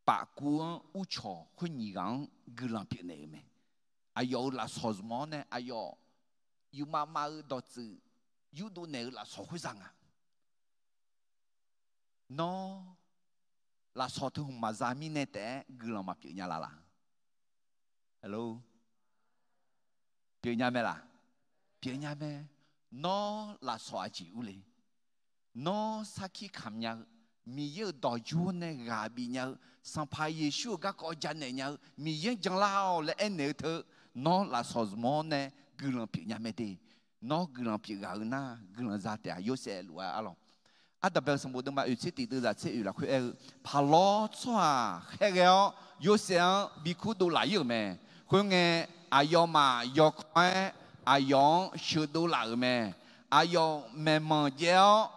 pafkuv-anr uvcawq khoer nyiq ghaq-anr guiqlanq pyeufnaeq-euq mae. Aqyawf-euq lafsawq zmq-awr nae aqyawf yufmav mav-eu dawqtsuif yurdov naeq-eu lafsawq khoer za nga. Nawr lafsawq teu hmq maqza mirnae taef-aer guiqlanq maqpyeuf nya laf laq? Pyeuf nya mae laq? Pyeuf nya mae. Nawr lafsawq aqjeq urle? Nawr sarkir kamq nya-eu, Miqyaer-euq dawq jur nae ghaq bif nya-eu, Sanqpaq Yeqsur-euq garkawv janaeq nya-eu, Miqyaer-anr janlar-awq laer aernaeq-eu teu, nawr lafsawq zmq-awr nae guiqlanq pyeuf nya mae de. Nawr guiqlanq pyeuf ghaq-eu nar, guiqlanq za taef-a. Yorsaev lof-aer arlawq, Ardanqbae-eu sanqbof deuvma oeq tser tiq deuv zaq tser oeq lafkhoer aer-eu, paqlawr tsawrhaq khaerghae-awr Yorsaev-anr bikur dovlaf ir-euq mae. Khoerngae, aqyawfmaf yawkawr-aer aqyawf-anr sheuqdov laf-euq mae. Aqyawf maeqmanq jaev-awr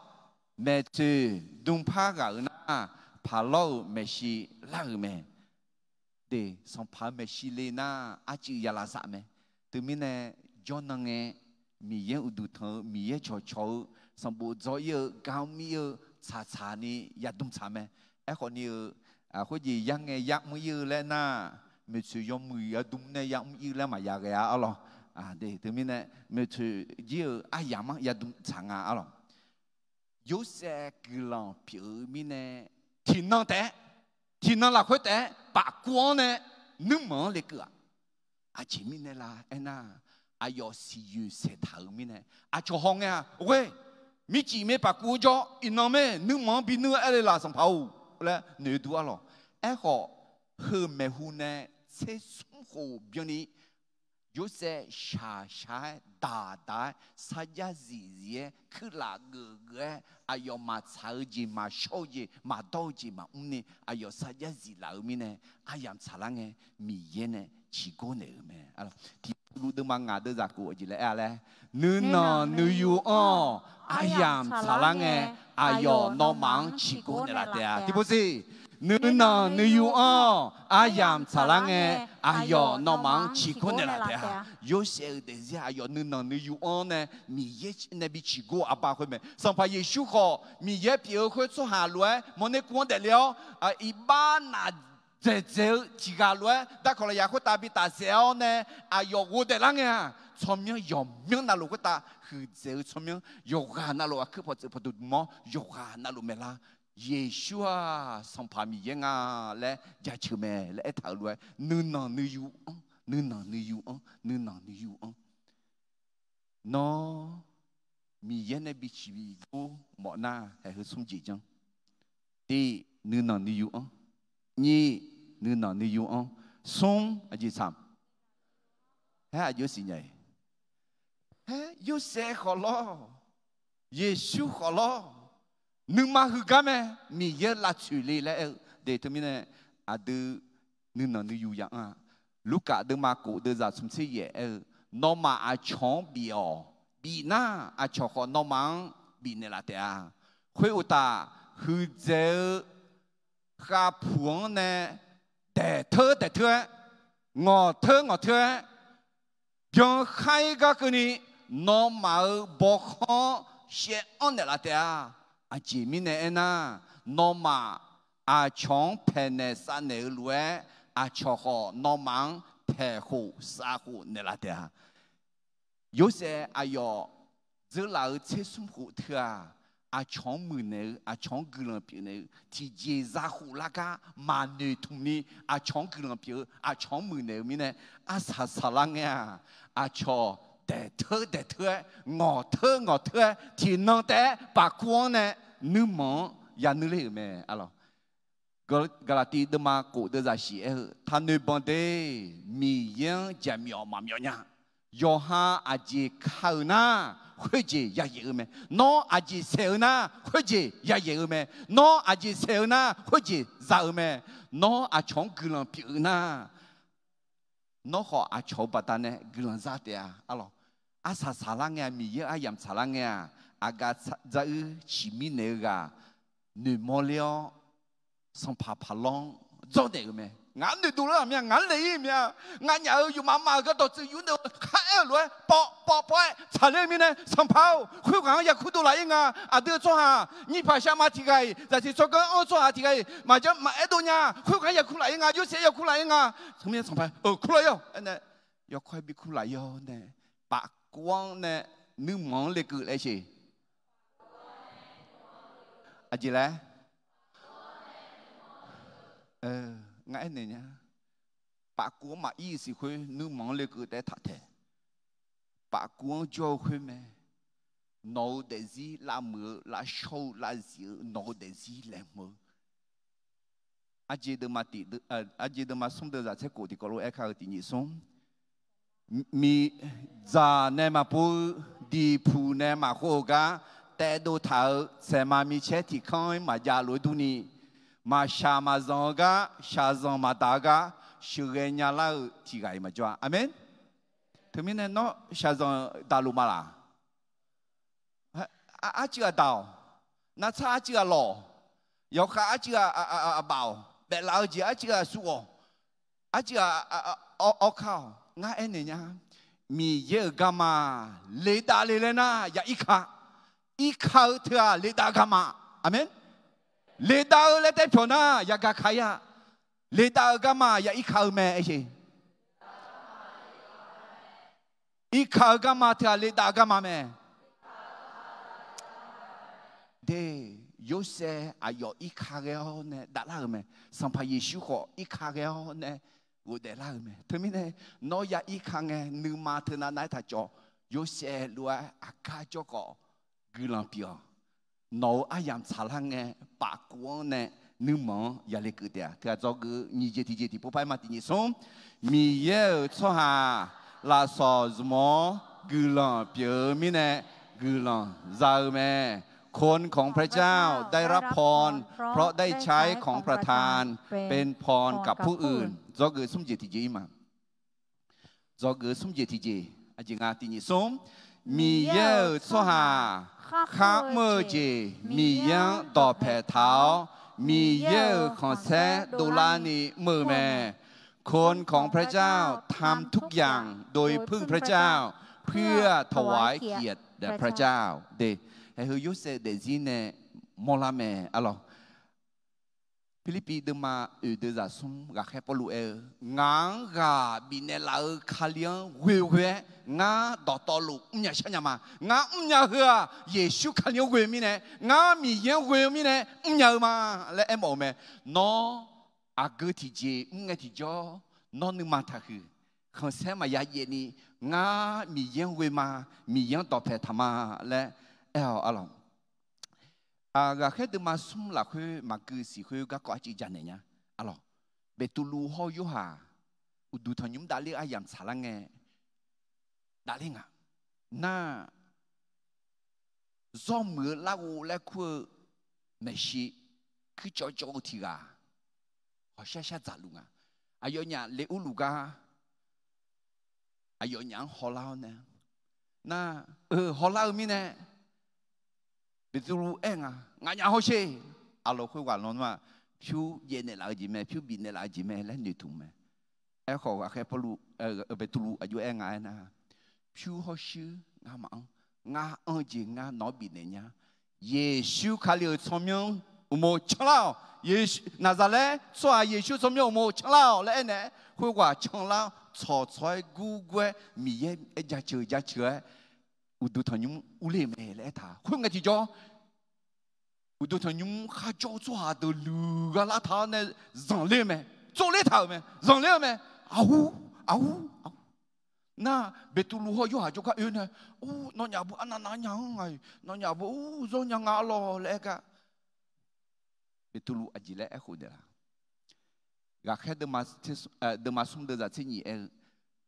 maeqtsoeq dmrpar ghaq-euq nar, paqlawr-euq maeqshi lar-euq mae. De, sanqpaq-euq maeqshi le nar, arcuiv ya lavsav mae. Teumirnae, jawrnan ngae, Miqyaer uqduq tanq-eu, Miqyaer cawqcawq-eu, sanqbof dzawr ir-eu, gar mr ir-eu, tsaqtsaq ni yadmr tsaq mae. Aerkhawf ni-eu, khoerjeq yar ngae yar mr ir-eu laer nar, maeqtsoeq yawmuiq yadmr nae yar mr ir-eu laer maqya ghae-a arlawq. De, teumirnae, maeqtsoeq jir-eu aryamq-anr yadmr tsaq nga arlawq. Yorsaev guiqlanq pyeuf-eu mirnae, tiqnan taef-aer, tiqnan lafkhoer taef-aer pafkuv-anr nae nuirmanq-anr lekeuv-aq, aqjeq mirnae la aernar, aqyawf siqyoeq saeqtaq-euq mirnae, aqcawq haw ngae-aq, ghoe, mircif mae pafkuv-anr jawr, iqnan mae nuirmanq-anr binuir-aer aer le laf sanqpaq-or laer noeq dur arlawq. Aerkhawf, heu maeqhu nae tser smr khof byanni Yorsaev shaqshaq-aer daqdaq-aer sarjax zifzif-aer kuirlaf geufgeuf-aer aqyawf maqtsaq-eu jeq maqshawr-eu jeq maqdawr-eu jeq maqmr ni aqyawf sarjax ziflaf-eu mirnae aryamq tsaqlar ngae Miqyaer nae ciqgor naeq-euq mae. Tiqpulu deuvma ngaq deuv zaqkhof aqjeq laer aer-a laer, nuinanq nuiyu anr-awq, aryamq tsaqlar ngae aqyawf nawmaf-anr ciqgor naeqlaf taef-a. Tiqpul siq, nuinanq nuiyu anr-awq, aryamq tsaqlar ngae aqyawf nawmaf-anr ciqgor naeqlaf taef-a. Yorsaev-euq daefzir aqyawf nuinanq nuiyu anr nae Miqyaer nae bi ciqgor aqba khoer mae. Sanqpaq Yeqsur khawf Miqyaer pyeuf-eu khoer tsawrhaq lof-aer mawrner kuv-anr daefle-awr, iqbax naf dzaeqdzaeq-eu tiq ghaq lof-aer darkawq lafyaq khoertav bi tafsaef-awr nae aqyawf ghofdaef lar ngae-aq, tsawrmyanr yawqmyanr navluf khoertav huiqdzaeq-eu tsawrmyanr yawqghaq navluf aqkuir pawqtsuif pawqdmq mawr yawqghaq navluf maeqlar. Yeqsur-aq Sanqpaq Miqyaer nga laer jaceuq mae laer aertaq-euq lof-aer nuinanq nuiyu anr, nuinanq nuiyu anr, nuinanq nuiyu anr. Nawr Miqyaer nae bi ciqbi gor mawfnar haeq heu smr jeq janr. Tiq, nuinanq nuiyu anr. Nyiq, nuinanq nuiyu anr. Smr, aqjeq tsaq. Haer aqjox siqnya-iq. Haer Yorsaev khawf lawr, Yeqsur khawf lawr, nuima heugar mae, Miqyaer lavtsoeq le laer aer-eu de. Teumirnae aqdui nuinanq nuiyu ya anr-a. Lurkaf deuvma kof deuvzaq smq tser yaef aer-eu, nawmaf aqcawq-anr bif-awq. Bif nar, aqcawq khawf nawmaf-anr bifnaeq laf taef-a. Khoeruqtaf, huiqdzaeq-eu khavpuq-anr nae daeqteur daeqteur-aer, ngawqteur ngawqteur-aer, byankhaer gar keuvni nawmaf-euq bawkhanr-anr shaev-anr naeqlaf taef-a. Aqjeq mirnae aernar, nawmaf aqcawq-anr paeqnaeq savnaeq-eu lof-aer, aqcawq khawf nawmaf-anr paeqkhof savkhof naeqlaf taef-a. Yorsaev aqyawf dzeurlaf-eu tser smr khof teu-aq, aqcawq-anr muiqnaeq-eu, aqcawq-anr guiqlanq pyeufnaeq-eu tiqjeq zakhof lar gar maqnoeq tmq ni, aqcawq-anr guiqlanq pyeuf-eu, aqcawq-anr muiqnaeq-eu mirnae, arsaq saqlar ngae-aq, aqcawq daeqteur daeqteur-aer, ngawqteur ngawqteur-aer, tiqnan taef-aer pafkuv-anr nae nuirmanq-anr yanuir ler-euq mae. Gaqlaqtiv deuvma khof deuvzaq shif aer-eu, taqnoeq banq de. Miqyaer-anr jaqmyawf maqmyawf nya. Yawqha aqjeq ka-euq nar, khoerjeq yayaeq-eu mae. Nawr aqjeq saeq-eu nar, khoerjeq yayaeq-eu mae. Nawr aqjeq saeq-eu nar, khoerjeq za-eu mae. Nawr aqcawq-anr guiqlanq pyeuf-eu nar, nawr khawf aqcawq-eu baqdanae guiqlanq za taef-a. Arlawq, arsaq saqlar ngae-aq, Miqyaer-euq aryamq tsaqlar ngae-aq, aqgaf dzaruir ciqmir naeq-eu ghaq noeqmawr ler-awr, sanqpaq paqlawr-anr dzawrnaeq-euq mae. Ngaq-anr noeqdov lar-euq mir-a, ngaq-anr le-ir-euq mir-a, nganyaf-euq yufmaf maf-euq gar dawqtsuif yur nae-eu khar aer-euq lof-aer pawv pawv pawv-aer tsaqler-eu mirnae, Sanqpaq-or, khoerghaq-anr yakur dov laf-ir nga. Aqdui-eu tsawrhaq nyirpaq sharma tiq ghaq-iq, zaqsiq tsawrganr-anr-eu tsawrhaq tiq ghaq-iq maqjanr maqaer dov nya. Khoerghaq-anr yakur laf-ir nga. Yorsaev yakur laf-ir nga. Teumirnae Sanqpaq-aer, Kur laf-ir-awq. Aernae, yawkawr-aer bi kur laf-ir-awr nae, pafkuv-anr nae nuirmanq-anr lekeuv laer sheq. Aqjeq laer? Ngar aernaeq nya. Pafkuv-anr maqir-eu siq khoer nuirmanq-anr lekeuv taef-aer taq taeq. Pafkuv-anr jawr-eu khoer mae. Nawq-euq daefzir lavmuiq-eu, lavshawr-eu, lavzif-eu, nawq-euq daefzir laeqhmq-eu. Arjeq deuvma tiq, arjeq deuvma smr deuvzaq tser khof tiqkawv lof-aer kar-eu tiqnyif smr. Miqdzaq nae maqpov-eu, diqpuq nae maqkhov-euq gar taev dov taq-euq saeqma micaer tiq kanr-ir maqjav lof-aer durni, maqshaq maqzanq-eu gar, shaqzanq maqdaq-eu gar sheuqghae nyalar-eu tiq ghaq-iq maqjawr-a. Aqmeq. Teumirnae nawr shaqzanq daqluf ma laq? Arcuiv ghaq daq-awq. Nartsar arcuiv ghaq lawq. Yawkhav arcuiv ghaq baf-awq. Baeflaf-eu jeq arcuiv ghaq suf-awq. Arcuiv ghaq awkar-awq. Ngar aernaeq nya. Miqyaer-euq garma ledav le laer nar ya irka. Irka-eu teu-aq ledav-eu garma. Aqmeq. Ledav-eu laer taer pyawq nar yagaq ka ir-a. Ledav-eu garma ya irka-eu mae aer sheq. Irka-eu garma teu-aq ledav-eu garma mae. De, Yorsaev aqyawf irka ghae-awr nae davlar-euq mae. Sanqpaq Yeqsur khawf irka ghae-awr nae ghofdaef lar-euq mae. Teumirnae nawr ya irka ngae nuima teunav nav-aer taq cawv. Yorsaev lof-aer aqgar jawrkhawf guiqlanq pyeuf-awq. Nawq-euq aryamq tsaqlar ngae, pafkuv-anr nae nuirmanq-anr yale keuv taef-a. Teughaq dzawgeuf nyiq jeq tiqjeq tiqpov par-aer ma tiqnyif smr. Miqyaer-euq tsawrhaq lafsawq zmq-awr guiqlanq pyeuf-eu mirnae guiqlanq za-eu mae. คนของพระเจ้าได้รับพร เพราะได้ใช้ของประทานเป็นพรกับผู้อื่น Dzawgeuf smr jeq tiqjeq-ir ma. Dzawgeuf smr jeq tiqjeq, aqjeq nga tiqnyif smr. Miqyaer-euq tsawrhaq kharmr-eu jeq Miqyaer-anr dawqpae taq-awr, Miqyaer-euq khanqsaer dovlarni mr-eu mae. คนของพระเจ้าทำทุกอย่างโดยพึ่งพระเจ้า เพื่อถวายเกียรติแด่พระเจ้า De, haeq heu Yorsaev daefzir nae mawrlar mae arlawq. Pirlirpiv deuvma oeq deuvzaq smr ghaqkhaer Pawrluv aer-eu, Ngaq-anr ghaq bifnaeq laf-eu Kali-anr ghoe ghoe-aer ngar dawqtawvluf mrnya sharnya ma. Ngar mrnya heu-aq Yeqsur Kali-anr ghoe mirnae, ngar Miqyaer-anr ghoe-eu mirnae mrnya-eu ma laer aermawf-eu mae. Nawr aqgeu tiqjeq mr ngae tiqjawr, nawr nuima taqhuiq, khanqsaer maqya jaev ni, ngar Miqyaer-anr ghoe ma, Miqyaer-anr dawqpae taq ma laer aer-awq arlawq. Ghaqkhaer deuvma smr lafkhoer maqgeu siq khoer garkawv arcuiv janaeq nya arlawq. Beqtuvluv hawr-eu Yorhaq uqduq tanqnymr davler-eu aryamq tsaqlar ngae davler nga. Nar, zawrmuiq-eu larghov laer kur-eu maeqshi kuircawv cawv-eu tiq ghaq hawshar shar dzaqluf nga. Aqyawfnyaf le urluf gar aqyawfnyaf-anr hawlar-awr nae, nar, eu, hawlar-eu mirnae, Beqtuvluv aer nga, Nganyaf hawsher. Arlawq khoerghaq lan nar-aq, pyur jaev naeqlaf-eu jeq mae, pyur bifnaeq laf-eu jeq mae laer noeqtmq mae. Aerkhawf ghaqkhaer Pawrluv, Beqtuvluv aqjox aer nga aernar, pyur hawshuir ngar maqanr. Ngar anr-eu jeq ngar nawq-anr bifnaeq nya. Yeqsur Kali-euq tsawrmyanr uqmov canlar-awq. Yeqsur, Naqzaqlaer tsawrhaq Yeqsur tsawrmyanr uqmov canlar-awq laer aernaeq-aer, khoerghaq canlar-awr tsawqtsawq-aer gurgur-aer Miqyaer aer jaceuq jaceuq-aer uqduq tanqnymr urler-euq mae laer aertaq. Khoerngae tiqjawr, uqduq tanqnymr kharjawr-eu tsawrhaq deuq luiq gha lartaq-awr nae zanqler-eu mae. Tsovler taq-euq mae. Zanqler-eu mae. Aqhur, aqhur, aqhur. Nar, Beqtuvluv hawr Yorhaq jawrgar oe nae, Or, nawnyaf bu arnav nav nya-anr nga-iq, nawnyaf bu, or, zawr nya nga arlawr laer aer gar, Beqtuvluv aqjeq laer aerkhof daef la? Ghaqkhaer deuvma smr deuvzaq tser nyiq aer-eu,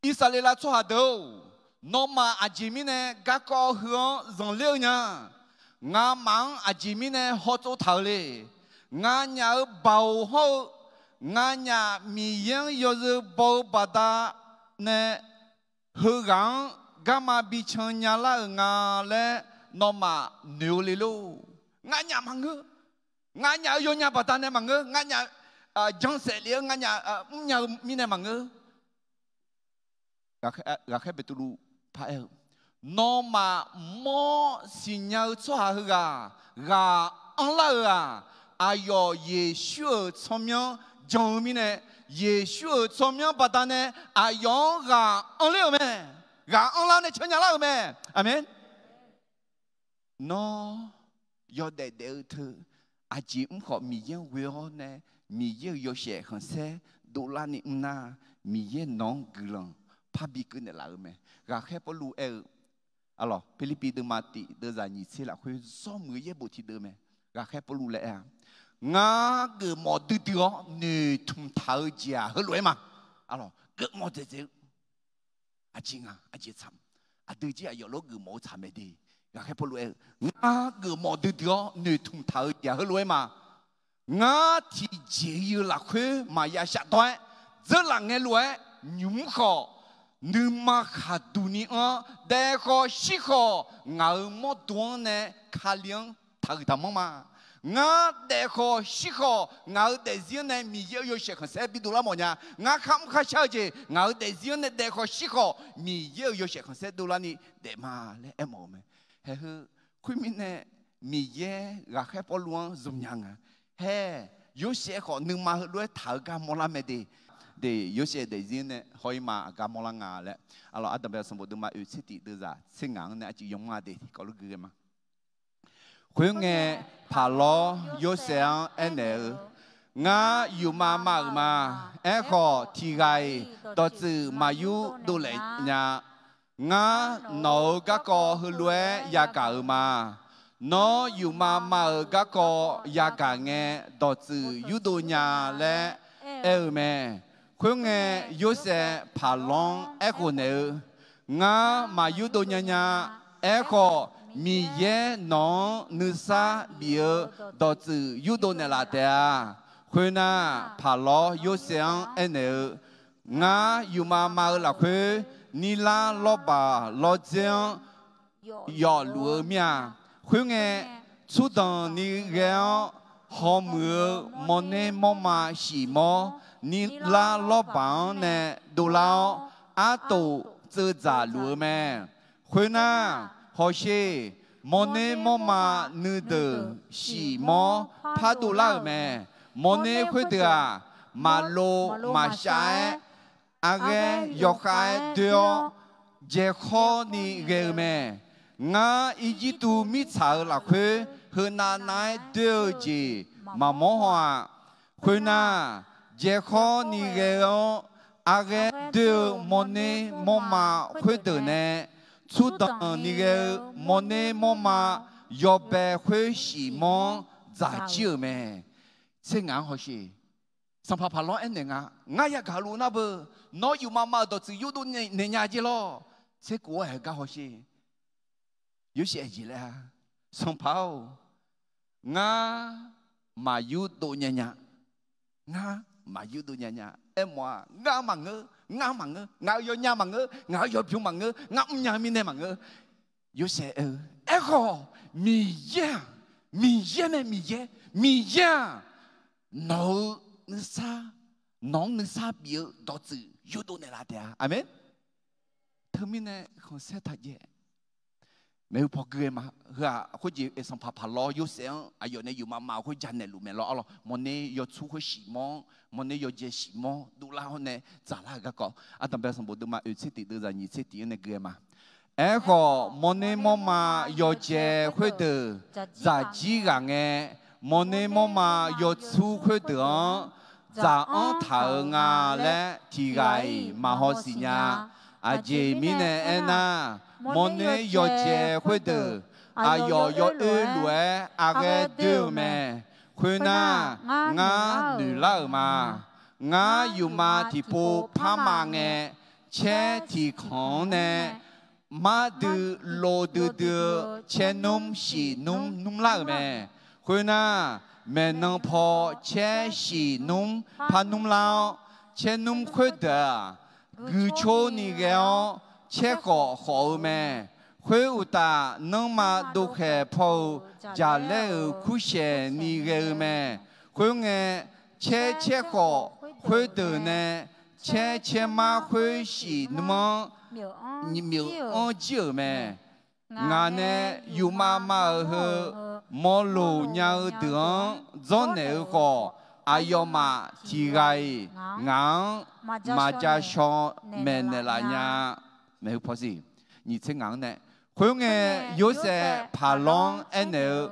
Irsaqleqlav tsawrhaq deuq-or, nawmaf aqjeq mirnae garkawv heu-anr zanqler-eu nya? Ngamaf-anr aqjeq mirnae hawtsov taq-eu le? Nganyaf-euq baoq hawr-eu, nganyaf Miqyaer-anr yawzeu baw-eu baqdanae heughaq-anr garma bican nyalar-euq nga laer nawmaf noeq-eu le lor. Nganyaf maqngeur. Nganyaf-euq yawnya baqdanae maqngeur. Nganyaf jansaef lef-eu nganyaf mrnya-eu mirnae maqngeur. Ghaqkhaer Beqtuvluv paraer-eu, nawmaf mawr siqnya-eu tsawrhaq heughaq ghaq anrlar-euq-aq, aqyawf Yeqsur-euq tsawrmyanr jan-eu mirnae, Yeqsur-euq tsawrmyanr baqdanae aqyawf-anr ghaq anrler-euq mae. Ghaq anrlar nae cannya lar-euq mae. Aqmeq. Nawr yawdaef daef-eu teu aqjeq mr khawf Miqyaer-anr ghoe-awr nae, Miqyaer-euq yawshaef khanqsaer dovlarni mr nar, Miqyaer nawq-anr guiqlanq parbi keuv naeqlaf-euq mae. Ghaqkhaer Pawrluv aer-eu, Pirlirpiv deuvma tiq deuvzaq nyiq tser lafkhoer zawr muiq-eu yaerbof tiqdeuv mae. Ghaqkhaer Pawrluv laer aer-a, ngar geufmawf duidui-awr noeqtmq taq-eu jeq-aq heulof-aer ma. Geufmawf dzaeqdzaeq-eu aqjeq nga, aqjeq tsaq, aqdui jir aqyawf lof geufmawf-eu tsaq mae de. Ghaqkhaer Pawrluv aer-eu, ngar geufmawf duidui-awr noeqtmq taq-eu jeq-aq heulof-aer ma. Ngar tiqjeq-iq-eu lafkhoer maqya shafdawr-aer, dzeurlaf ngae lof-aer nymq mr khawf, nuima khaqduq ni anr-awr daef khawf shir khawf, ngaq-euq mawrdo-anr nae Kali-anr taqhuiq taqmanr ma. Ngar daef khawf shir khawf, ngaq-euq daefzir-anr nae Miqyaer-euq yawshaef khanqsaer bi dovlar mawf nya. Ngar kharmr kharshar-eu jeq, ngaq-euq daefzir-anr nae daef khawf shir khawf, Miqyaer-euq yawshaef khanqsaer dovlarni daef ma laer aermawf-eu mae. Haeqheu, khoermirnae, Miqyaer ghaqkhaer Pawrluv-anr zmqnya nga. Haer, Yorsaev khawf nuima heulof-aer taq-eu gar mawrlar mae de. De, Yorsaev daefzir nae haw-ir ma aqgar mawrlar nga laer, arlawq, Ardanqbae sanqbof deuvma oeq tser tiq deuvzaq tser ngaq-anr nae arcuiv yawmuir-a de, kawvluf gui ghae ma. Khoerngae, Paqlawr Yorsaev-anr aernaeq-eu, ngar yufmav mav-euq ma. Aerkhawf, tiqghaq-iq dawqtsuif maqyur dovlef nya. Ngar nawq-euq garkawv heulof-aer yagaq-euq ma. Nawr yufmav mav-euq garkawv yagaq ngae, dawqtsuif yurdov nya laer aer-eu mae. Khoerngae, Yorsaev Paqlawr-anr aerkhof naeq-eu, ngar maqyur dov nya nya. Aerkhawf, Miqyaer nawq-anr nuisar bif-eu dawqtsuif yurdov naeqlaf taef-a. Khoernar, Paqlawr Yorsaev-anr aernaeq-eu, ngar yufmav mav-eu lafkhoer, nirlar lawrbaq lawrdzer-anr yawfluf-eu mir-a. Khoerngae, tsurdanq ni ghae-awr, hawmuiq-eu mawrner mawrma shif mawr, nirlar lawrbaq-anr nae dovlar-awr, artof tseuv dzaq luf-eu mae. Khoernar, hawsher, mawrner mawrma nuideuq shif mawr pardov lar-euq mae. Mawrner khoerdeuq-aq, maqlov maqshav-aer, arghaer yawkhav-aer doer-awr, jaekhawr ni ghae-eu mae. Ngar Irjirtuv mirtsaq-euq lafkhoer, heunav nav-aer doer-eu jeq maqmawr haw-aq. Khoernar, jaekhawr ni ghae-awr, arghaer doer-eu mawrner mawrma khoerdeuq nae, tsurdanq ni ghae-eu mawrner mawrma yawbae khoer shif mawr-anr dzaq jir-euq mae. Tser ngaq-anr hawsher. Sanqpaq Paqlawr aernaeq nga, ngar yagaq luf nar beu, nawr yufmav mav-euq dawqtsuif yurdov naeq nya jeq lawr. Tser kof-aer heugar hawsher. Yorsaev jeq laer-a, Sanqpaq-or, ngar maqyur dov nya nya. Ngar maqyur dov nya nya. Aermawf-aq, ngar maqngeur, ngar maqngeur, ngaq-euq yawnya maqngeur, ngaq-euq yawbymr maqngeur, ngar mrnya-eu mirnae maqngeur. Yorsaev aer-eu, aerkhawf, Miqyaer-aq, Miqyaer mae, Miqyaer, Miqyaer-aq, nawq-eu nuisar, nawq-anr nuisar bif-eu dawqtsuif yurdov naeqlaf taef-a. Aqmeq. Teumirnae khanqsaer taqjaev. maeqhu paw gui-eu ma. Heu-aq khoerjeq sanqpaq Paqlawr Yorsaev-anr aqyawf nae yufmav mav-eu khoer janaeq luf mae lawr arlawr. Mawrner yawtsur khoer shiq mawr-anr, mawrner yawjae shiq mawr dovlar-awr nae dzaqlar-eu garkawv, ardanqbae sanqbof deuvma oeq tser tiq deuv zaq nyiq tser tiq-anr nae gui-eu ma. Aerkhawf, mawrner mawrma yawjae khoerdeuq dzaqjir ghaq ngae, mawrner mawrma yawtsur khoerdeuq-anr dzaq-anr taq-euq nga laer tiq ghaq-iq maqhaw siqnya. Aqjeq mirnae aernar, mawrner yawjae khoerdeuq aqyawf yawoer lof-aer arghaer doer-eu mae. Khoernar, ngar noeqlar-euq ma. Ngar yufmav tiqpov parma ngae, caer tiq kanq-anr nae mardui lov duidui-eu caernmr shiq nmr nmrlar-euq mae. Khoernar, maeqnan paw caer shiq nmr par nmrlar-awr, caernmr khoerdeuq-aq, guicorni ghae-awr caer khawf khawf-eu mae. Khoeruqtaf, nanrma dovkhaeq paw-euq jaqlaer-euq kursaeq ni ghae-eu mae. Khoerngae, caer caer khawf khoerdeuq nae caer caer mar khoer shiq nmr-anr nymq-mr anr jir-euq mae. Ngaq nae yufmav mav-euq heu mawrloq nya-eu deuq-anr dzawrnaeq-eu khawf, aqyawfmaf tiq ghaq-iq ngaq-anr maqja shaw maeqnaeq laf nya. Maeqhu paw siq, nyiq tser ngaq-anr nae. Khoerngae, Yorsaev Paqlawr-anr aernaeq-eu,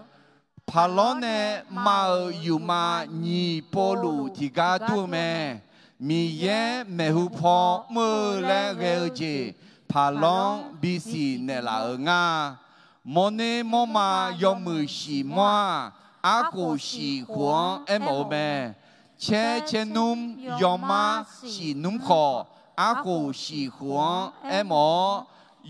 Paqlawr nae mav-euq yufmav nyiq povluf tiqgar dur-eu mae. Miqyaer maeqhu paw mr-eu laer ghae-eu jeq Paqlawr-anr bisiq naeqlaf-euq ngar. Mawrner mawrma yawmuiq shiq mawr-aq, arkhof shiq khof-anr aermawf-eu mae. Caer caer nmr yawmar shiq nmr khawf, arkhof shiq khof-anr aermawf-awr,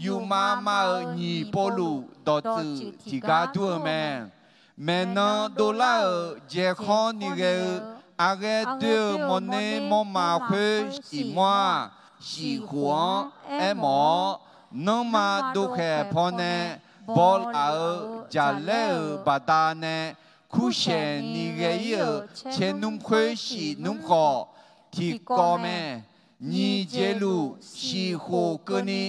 yufmav mav-euq nyiq povluf dawqtsuif tiqgar dur-eu mae. Maeqnan dovlar-euq jaekhawr ni ghae-eu arghaer doer-eu mawrner mawrma khoer shiq mawr-aq, shiq khof-anr aermawf-awr, nanrma dovkhaeq pawnae bawlaf-euq jaqlaer-euq baqdanae kursaeq ni ghae-ir-euq caernmr khoer shiq nmr khawf, tiqkawv mae. Nyiq jeq luf shiq khof keuvni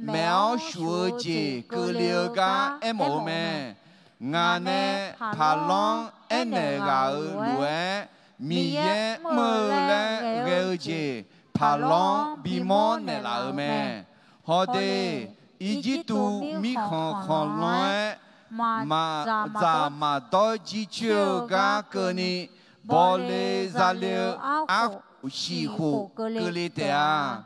maeq-awr shuf-eu jeq keuvle-eu gar aermawf-eu mae. Ngaq nae Paqlawr-anr aernaeq ghaq-euq lof-aer, Miqyaer mr-eu laer ghae-eu jeq Paqlawr-anr bimawr naeqlaf-euq mae. Hawde, Irjirtuv mirkhanq khanqlan-aer maqdzaq maqdawr jircoer-eu gar keuvni, bawle zale-eu arkhof shiq khof keuvle taef-a.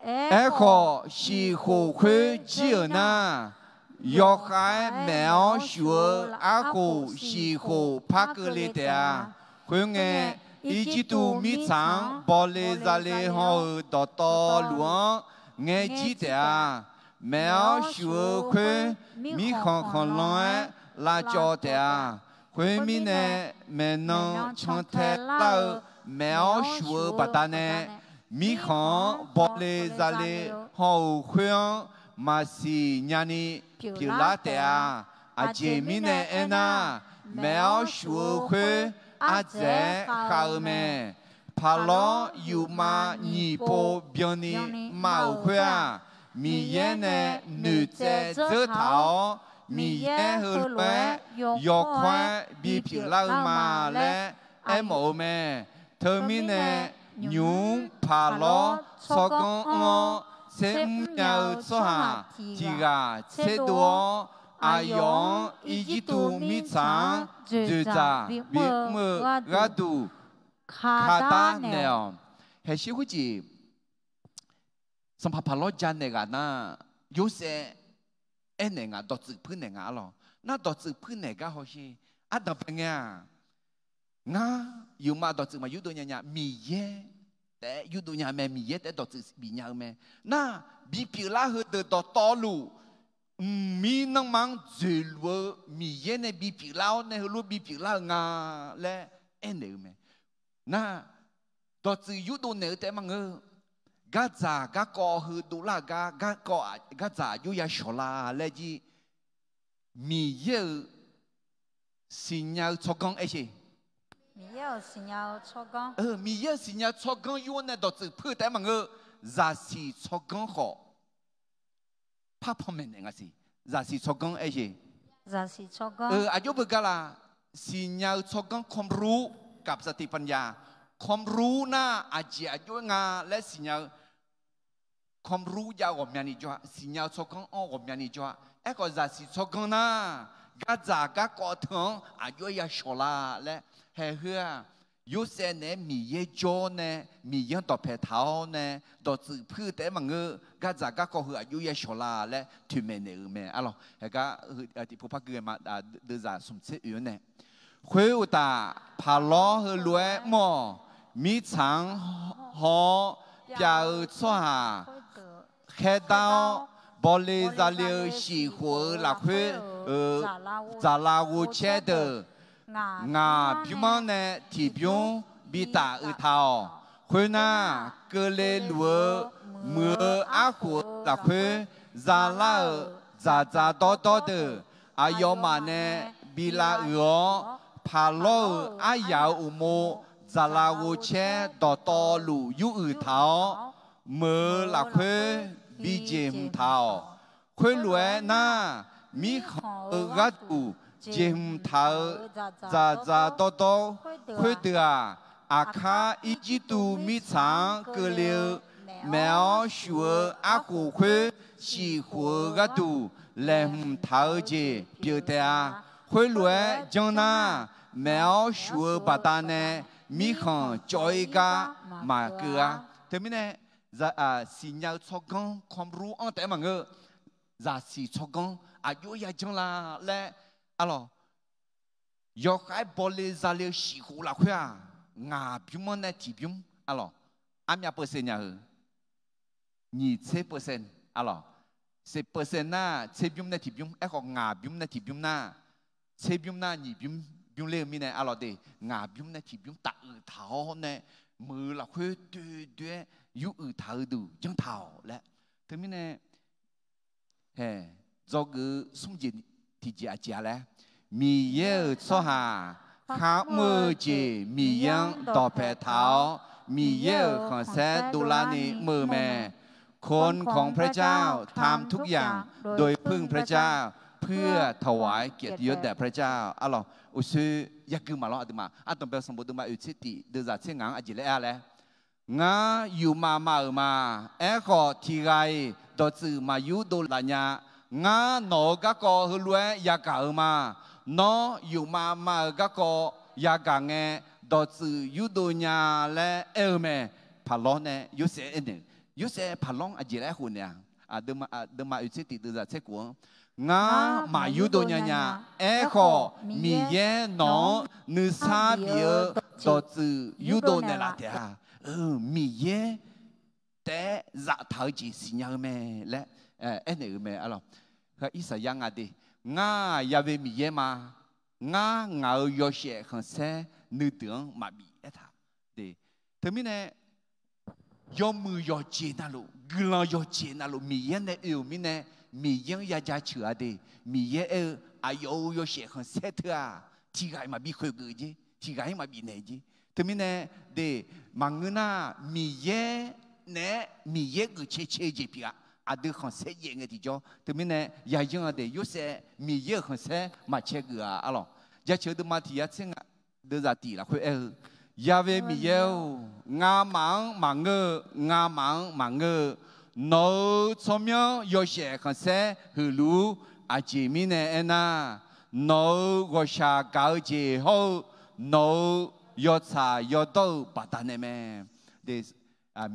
Aerkhawf, shiq khof khoer jir-euq nar, yawkhav-aer maeq-awr shuf-eu arkhof shiq khof par keuvle taef-a. Khoerngae, Irjirtuv mirtsaq-anr bawle zale haw-euq dawqtawvluf-anr ngaejir taef-a. Maeq-awr shuf-eu khoer mirkhanq khanqlan-aer lavcawv taef-a. Khoermirnae, maeqnan cantae lar-eu maeq-awr shuf-eu baqdanae, mirkhanq-anr bawle zale haw-euq khoer-anr maqsiq nyani pyeuflar taef-a. Aqjeq mirnae aernar, maeq-awr shuf-eu khoer ardzaeq-aer khav-eu mae. Paqlawr yufmav nyiq pov byanni mav-euq khoer-aq, Miqyaer nae noeqtsaev dzeur taq-awr, Miqyaer heulof-aer yawkawr-aer bipyeuf lar-eu ma laer aermawf-eu mae. Teumirnae, nymq-mr Paqlawr tsawrganr anr-awr tser mr nya-eu tsawrhaq tiq ghaq tserdov-awr, aqyawf-anr Irjirtuv mirtsaq-anr dzoeqdzaq bimr-eu gharduq kaqdar naeq-awq. Haeqshir khoerjeq, sanqpaq Paqlawr janaeq ghaq nar, Yorsaev aernaeq nga, dawqtsuif puirnaeq nga arlawq. Nar dawqtsuif puirnaeq gar hawsher. Ardanqbae ngae-aq, ngar yufmav dawqtsuif maq yurdov nya nya, Miqyaer taef-aer yurdov nya mae, Miqyaer taef-aer dawqtsuif bif nya-eu mae. Nar, bipyeuf lar heudeuq dawqtawvluf, mqmir nanrma-anr dzoeqluf-eu Miqyaer nae bipyeuf lar-awr nae heulof bipyeuf lar-eu nga laer aernaeq-eu mae. Nar, dawqtsuif yurdov naeq-eu taef maqngeur. Gardzaq garkawv heu dovlar-eu gar, garkawv gardzaq aqjox ya shawq la laer jir, Miqyaer-euq siqnya-eu tsawrganr aersher. Miqyaer-euq siqnya-eu tsawrganr yur-awr nae dawqtsuif puir-eu taef maqngeur. Zaqsiq tsawrganr khawf par panmaeq naeq nga siq. zaqsiq tsawrganr aer jeq. Zaqsiq tsawrganr. Aqjox beugar la, siqnya-eu tsawrganr ความรู้ กับสติปัญญา ความรู้ nar aqjeq aqjox-aer nga laer siqnya-eu ความรู้ jav ghawqmyani jawr-a, siqnya-eu tsawrganr-anr ghawqmyani jawr-a. Aerkhawf zaqsiq tsawrganr nar, gardzaq garkawv teu-anr aqjox-aer yashawq la laer haeq heu-aq, Yorsaev naeq-aer Miqyaer jawr nae, Miqyaer-anr dawqpae taq-awr nae, dawqtsuif puir-eu taef-aer maqngeur, gardzaq garkawv heu aqjox yashawq la laer toeqmaeq naeq-euq mae. Arlawq, haeqgar tiqpov par gui-eu ma, deuvzaq smq tser oeq-anr nae. Khoeruqtaf, paqlawr heulof-aer mr-awq. Mirtsaq-anr haw-awr pyav-eu tsawrhaq khaerdar-awr, bawle zale-eu shiqkhof-eu lafkhoer-euq dzaqlaf ghovcaer deuq, ngaq bymr-anr nae tiqbymr bitaf uiq taq-awq. Khoernar, keuvle luf-eu muiq-eu arkhof-eu lafkhoer zalar-euq dzaqdzaq dawrdawr deuq aqyawfmaf nae bi lav uiq-awr, paqlawr-euq aryaq-euq uqmov dzaqlaf ghovcaer dawqtawvluf yur uiq taq-awr, meuq-eu lafkhoer bi jeqhmq taq-awq. Khoerlof-aer nar, mirkhanq-euq gharduq jeqhmq taq-eu dzaqdzaq dawrdawr khoerdeuq-aq, aqkar Irjirtuv mirtsaq-anr keuvle-eu maef-awr shuf-eu arkhof khoer shiqkhof-eu gharduq laeqhmq taq-eu jeq pyeuf taef-a. Khoerlof-aer janr nar, maef-awr shuf-eu baqdanae mirkhanq cawv-ir gar maqkeuv-a. Teumirnae, siqnya-eu tsawrganr ความรู้ anr taef-aer maqngeur, zaqsiq tsawrganr aqjox-aer yajanr la laer, arlawq, yawkhav-aer bawle zale-eu shiqkhof lafkhoer-aq, ngaq bymr-anr nae tiqbymr, arlawq, armyav เปอร์เซ็นต์ nya-eu, nyiq tser เปอร์เซ็นต์ arlawq, siq เปอร์เซ็นต์ nar tserbymr nae tiqbymr, aerkhawf ngaq bymr nae tiqbymr nar, tserbymr nar nyiq bymr bymr ler-eu mirnae, arlawq de, ngaq bymr nae tiqbymr taf uiq taq-awr nae, meuq-eu lafkhoer doe doe-aer yur uiq taq-eu duq janr taq-awq laer. Teumirnae, hae, dzawgeuf-eu smr jeq tiqjeq aqjeq-a laer, Miqyaer-euq tsawrhaq kharmr-eu jeq Miqyaer-anr dawqpae taq-awr, Miqyaer-euq khanqsaer dovlarni mr-eu mae. คนของพระเจ้า ทำทุกอย่างโดยพึ่งพระเจ้า เพื่อถวายเกียรติยศแด่พระเจ้า Arlawq, uqshoe yagui maqlawr aqduimaf. Ardanqbae sanqbof deuvma oeq tser tiq deuvzaq tser ngaq-anr aqjeq laer aer-a laer, Ngar yufmav mav-euq ma. Aerkhawf tiqghaq-iq dawqtsuif maqyurdov laf nya. Ngar nawq-euq garkawv heulof-aer yagaq-euq ma. Nawr yufmav mav-euq garkawv yagaq ngae, dawqtsuif yurdov nya laer aer-eu mae. Paqlawr nae Yorsaev aernaeq, Yorsaev paqlawr-anr aqjeq laer aerkhof naeq-a. Deuvma oeq tser tiq deuvzaq tser khof-anr, Ngar maqyurdov nya nya. Aerkhawf Miqyaer nawq-anr nuisar bif-eu dawqtsuif yurdov naeqlaf taef-a. Miqyaer taef-aer zaftaq-eu jeq siqnya-eu mae laer aernaeq-euq mae, arlawq. Irsaqyar nga de, Ngar-aq yawe Miqyaer ma. Ngar ngaq-euq yawshaef khanqsaer nuideuq-anr maqbif aertaq. Teumirnae yawmuiq yawqjeq navluf, guiqlanq yawqjeq navluf Miqyaer nae oe-euq mirnae, Miqyaer-anr ya jaceuq-a de. Miqyaer aer-eu aqyawf-euq yawshaef khanqsaer teu-aq, tiqghaq-iq maqbi khoeqgeuf jer, tiqghaq-ir maqbif naeq jer. Teumirnae de, maqngeur nar, Miqyaer naeq-aer Miqyaer geuf cae cae-eu jeq pyeuf-a. Aqdui khanqsaer jaev ngae tiqjawr. Teumirnae yayanr-a de, Yorsaev Miqyaer-euq khanqsaer maqcae geuf-a, arlawq. Jaceuq-eu deuvma tiq yar tser ngaq deuvzaq tiq lafkhoer aer-eu, Yawe Miqyaer-or, ngamaf-anr maqngeur-eu, ngamaf-anr maqngeur-eu, nawq-euq tsawrmyanr yawshaef khanqsaer huiqluf-ur. Aqjeq mirnae aernar, nawq-euq ghawqshaq gaq-eu jeq hawr-eu, nawq-euq yawtsaq yawdawr-eu baqdanae mae.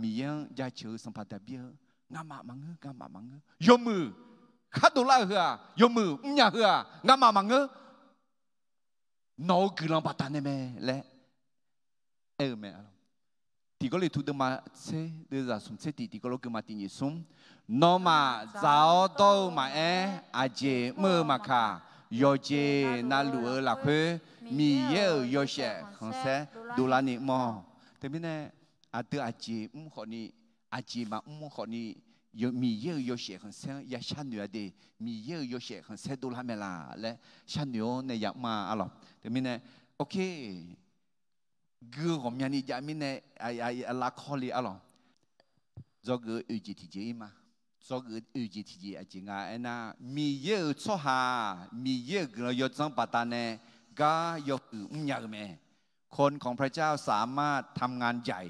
Miqyaer-anr jaceuq-eu Sanqpaq Daqbir-eu, Ngamaf maqngeur, ngamaf maqngeur. Yawmuiq khar dovlar-eu heu-aq, yawmuiq mrnya heu-aq, ngamaf maqngeur. Nawq-euq guiqlanq baqdanae mae laer aer-eu mae. Tiq Gawrliqtu deuvma tser deuvzaq smq tser tiq, Tiq Gawrliqtu deuvma tiq nyiq smr, Nawmaf dzaq-awr dawr-eu maqaer, aqjeq mr-eu maqkaq, yawqjeq navluf-eu lafkhoer Miqyaer-euq yawshaef khanqsaer dovlarni mr-awq. Teumirnae aqdui aqjeq mr khawfni, aqjeq maqmr khawfni, Miqyaer-euq yawshaef khanqsaer-anr ya sharnoeq-a de. Miqyaer-euq yawshaef khanqsaer dovlar mae laf laer sharnoeq-awr nae ya mr-a, arlawq. Teumirnae, ok, gui-eu ghawqmyani jav mirnae lavkawr le, arlawq. Dzawgeuf-eu oeq jeq tiqjeq-ir ma. Dzawgeuf oeq jeq tiqjeq aqjeq nga aernar, Miqyaer-euq tsawrhaq, Miqyaer-euq guiqlanq yawdzanr baqdanae gar yawhuiq mrnya-eu mae. คนของพระเจ้าสามารถทำงานใหญ่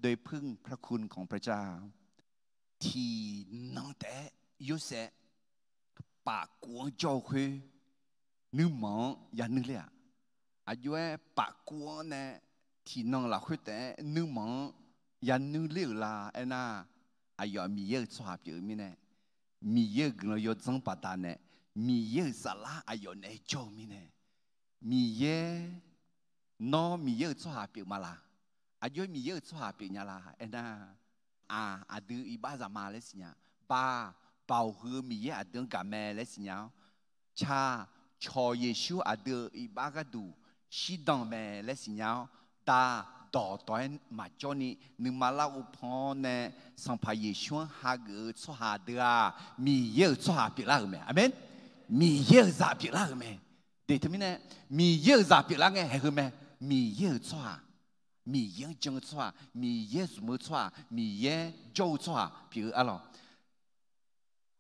โดยพึ่งพระคุณของพระเจ้า Tiqnan taef-aer Yorsaev pafkov-anr jawr-eu khoer, nuirmanq-anr yanuir ler-aq. Aqjox-aer pafkov-anr nae tiqnan lafkhoer taef-aer nuirmanq-anr yanuir ler-euq la aernar, aqyawf Miqyaer-euq tsawrhaq pyeuf-eu mirnae, Miqyaer-euq guiqlanq yawdzanr baqdanae, Miqyaer-euq saflar aqyawf naeq-aer jawr-eu mirnae, Miqyaer, nawr Miqyaer-euq tsawrhaq pyeuf ma la? Aqjox-aer Miqyaer-euq tsawrhaq pyeuf nya la aernar, aq, aqdui iqbax zaq ma laer siqnya. Baq, Baoq heu-eu Miqyaer aqdui-anr gaq mae laer siqnya-awr, ca, cawq Yeqsur aqdui-euq iqbax gharduq shirdan mae laer siqnya-awr, da, dawqtawq-aer maqjawr ni nuima larghov pan-awr nae, Sanqpaq Yeqsur-anr hageuf-eu tsawrhaq deuq-aq, Miqyaer-euq tsawrhaq pyeuflar-euq mae. Aqmeq. Miqyaer-euq zaq pyeuflar-euq mae. De teumirnae, Miqyaer-euq zaq pyeuflar ngae haeq heu mae. Miqyaer-euq tsawrhaq, Miqyaer-anr jan-eu tsawrhaq, Miqyaer zmq-eu tsawrhaq, Miqyaer jawr-eu tsawrhaq pyeuf-eu arlawq.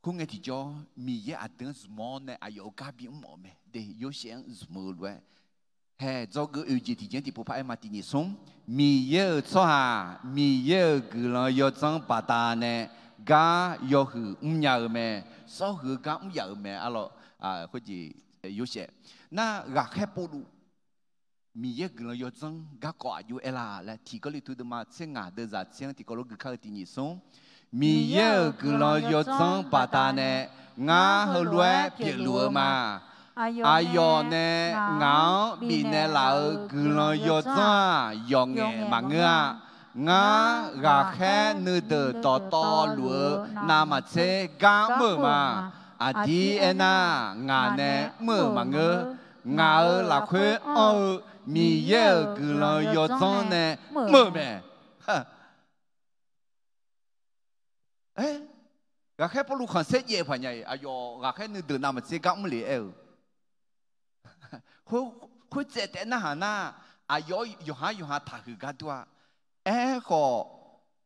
Khoerngae tiqjawr, Miqyaer aqdui-anr zmq-awr nae aqyawf-euq gar bimr mawf-eu mae. De, Yorsaev-anr zmq-eu lof-aer, hae, dzawgeuf oeq jeq tiqjeq-anr tiqpov par-aer ma. Tiqnyif smr, Miqyaer-euq tsawrhaq, Miqyaer-euq guiqlanq yawdzanr baqdanae gar yawhuiq mrnya-eu mae. Sawr huiq-eu gar mr yaf-euq mae arlawq. Khoerjeq, Yorsaev nar, ghaqkhaer Pawrluv Miqyaer guiqlanq yawdzanr garkawv aqjox-aer la laer, Tiq Gawrliqtu deuvma tser ngaq deuvzaq tser-anr tiqkawv lof gui kar-eu. Tiqnyif smr, Miqyaer-euq guiqlanq yawdzanr baqdanae ngar heulof-aer pyeufluf-eu ma. Aqyawf nae ngaq-anr bifnaeq laf-euq guiqlanq yawdzanr-aq, yawqngaef maqngeur-a. Ngar ghaqkhaer nuideuq dawqtawvluf-eu navmaqtser gar mr-euq ma. Aqdir aernar, ngaq nae mr-euq maqngeur. Ngaq-euq lafkhoer anr-eu Miqyaer-euq guiqlanq yawdzanr nae mr-euq mae. Ghaqkhaer Pawrluv khanqsaer jaev-eu paq nya-iq, aqyawf ghaqkhaer nuideuq navmaqtser gar mr le aer-eu. Khoertsaev taef narhaq nar, aqyawf yawqhar yawqha taqhuiq gar dur-a. Aerkhawf,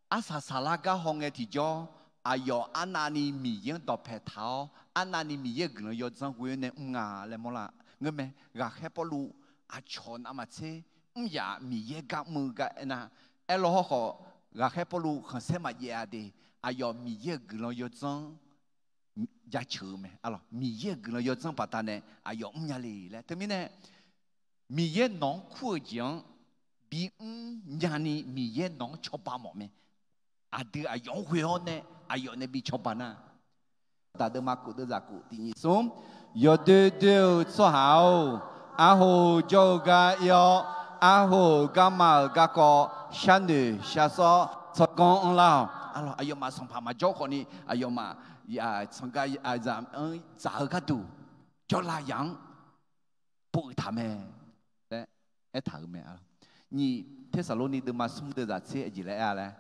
arsaq saqlar gar hawngae tiqjawr, aqyawf arnavni Miqyaer-anr dawqpae taq-awr, arnavni Miqyaer-euq guiqlanq yawdzanr ghoe-awr nae mr nga laer mawrlar. Ngeurmae, ghaqkhaer Pawrluv aqcawq navmaqtser mr yaf Miqyaer gar mr-eu gar aernar, aerlaw hawrkhawf, ghaqkhaer Pawrluv khanqsaer maqjaev-a de, aqyawf Miqyaer-euq guiqlanq yawdzanr jaceuq-eu mae. Miqyaer-euq guiqlanq yawdzanr baqdanae aqyawf mrnya le laer. Teumirnae, Miqyaer nawq-anr kur-eu jeq-anr bimr nyani Miqyaer nawq-anr cawba mawf mae. Aqdui aqyawf-anr ghoe-awr nae aqyawf nae bi cawba nar, Daqdeuvma kof deuvzaq kof. Tiqnyif smr, yawdoer doer-eu tsawrhaq-or, arhoq jawr-eu gar ir-awr, arhoq-euq garma-euq garkawv sharnoeq sharsawr tsawrganr anrlar-awq. Aqyawfmaf sanqpaq maqjawr khawfni, aqyawfmaf sanqgar zaq-anr dzaq-eu gharduq, jawrlav yaq-anr pov-eu taq mae laer aertaq-euq mae. Nyiq Tersaqlorni deuvma smr deuvzaq tser aqjeq laer aer-a laer,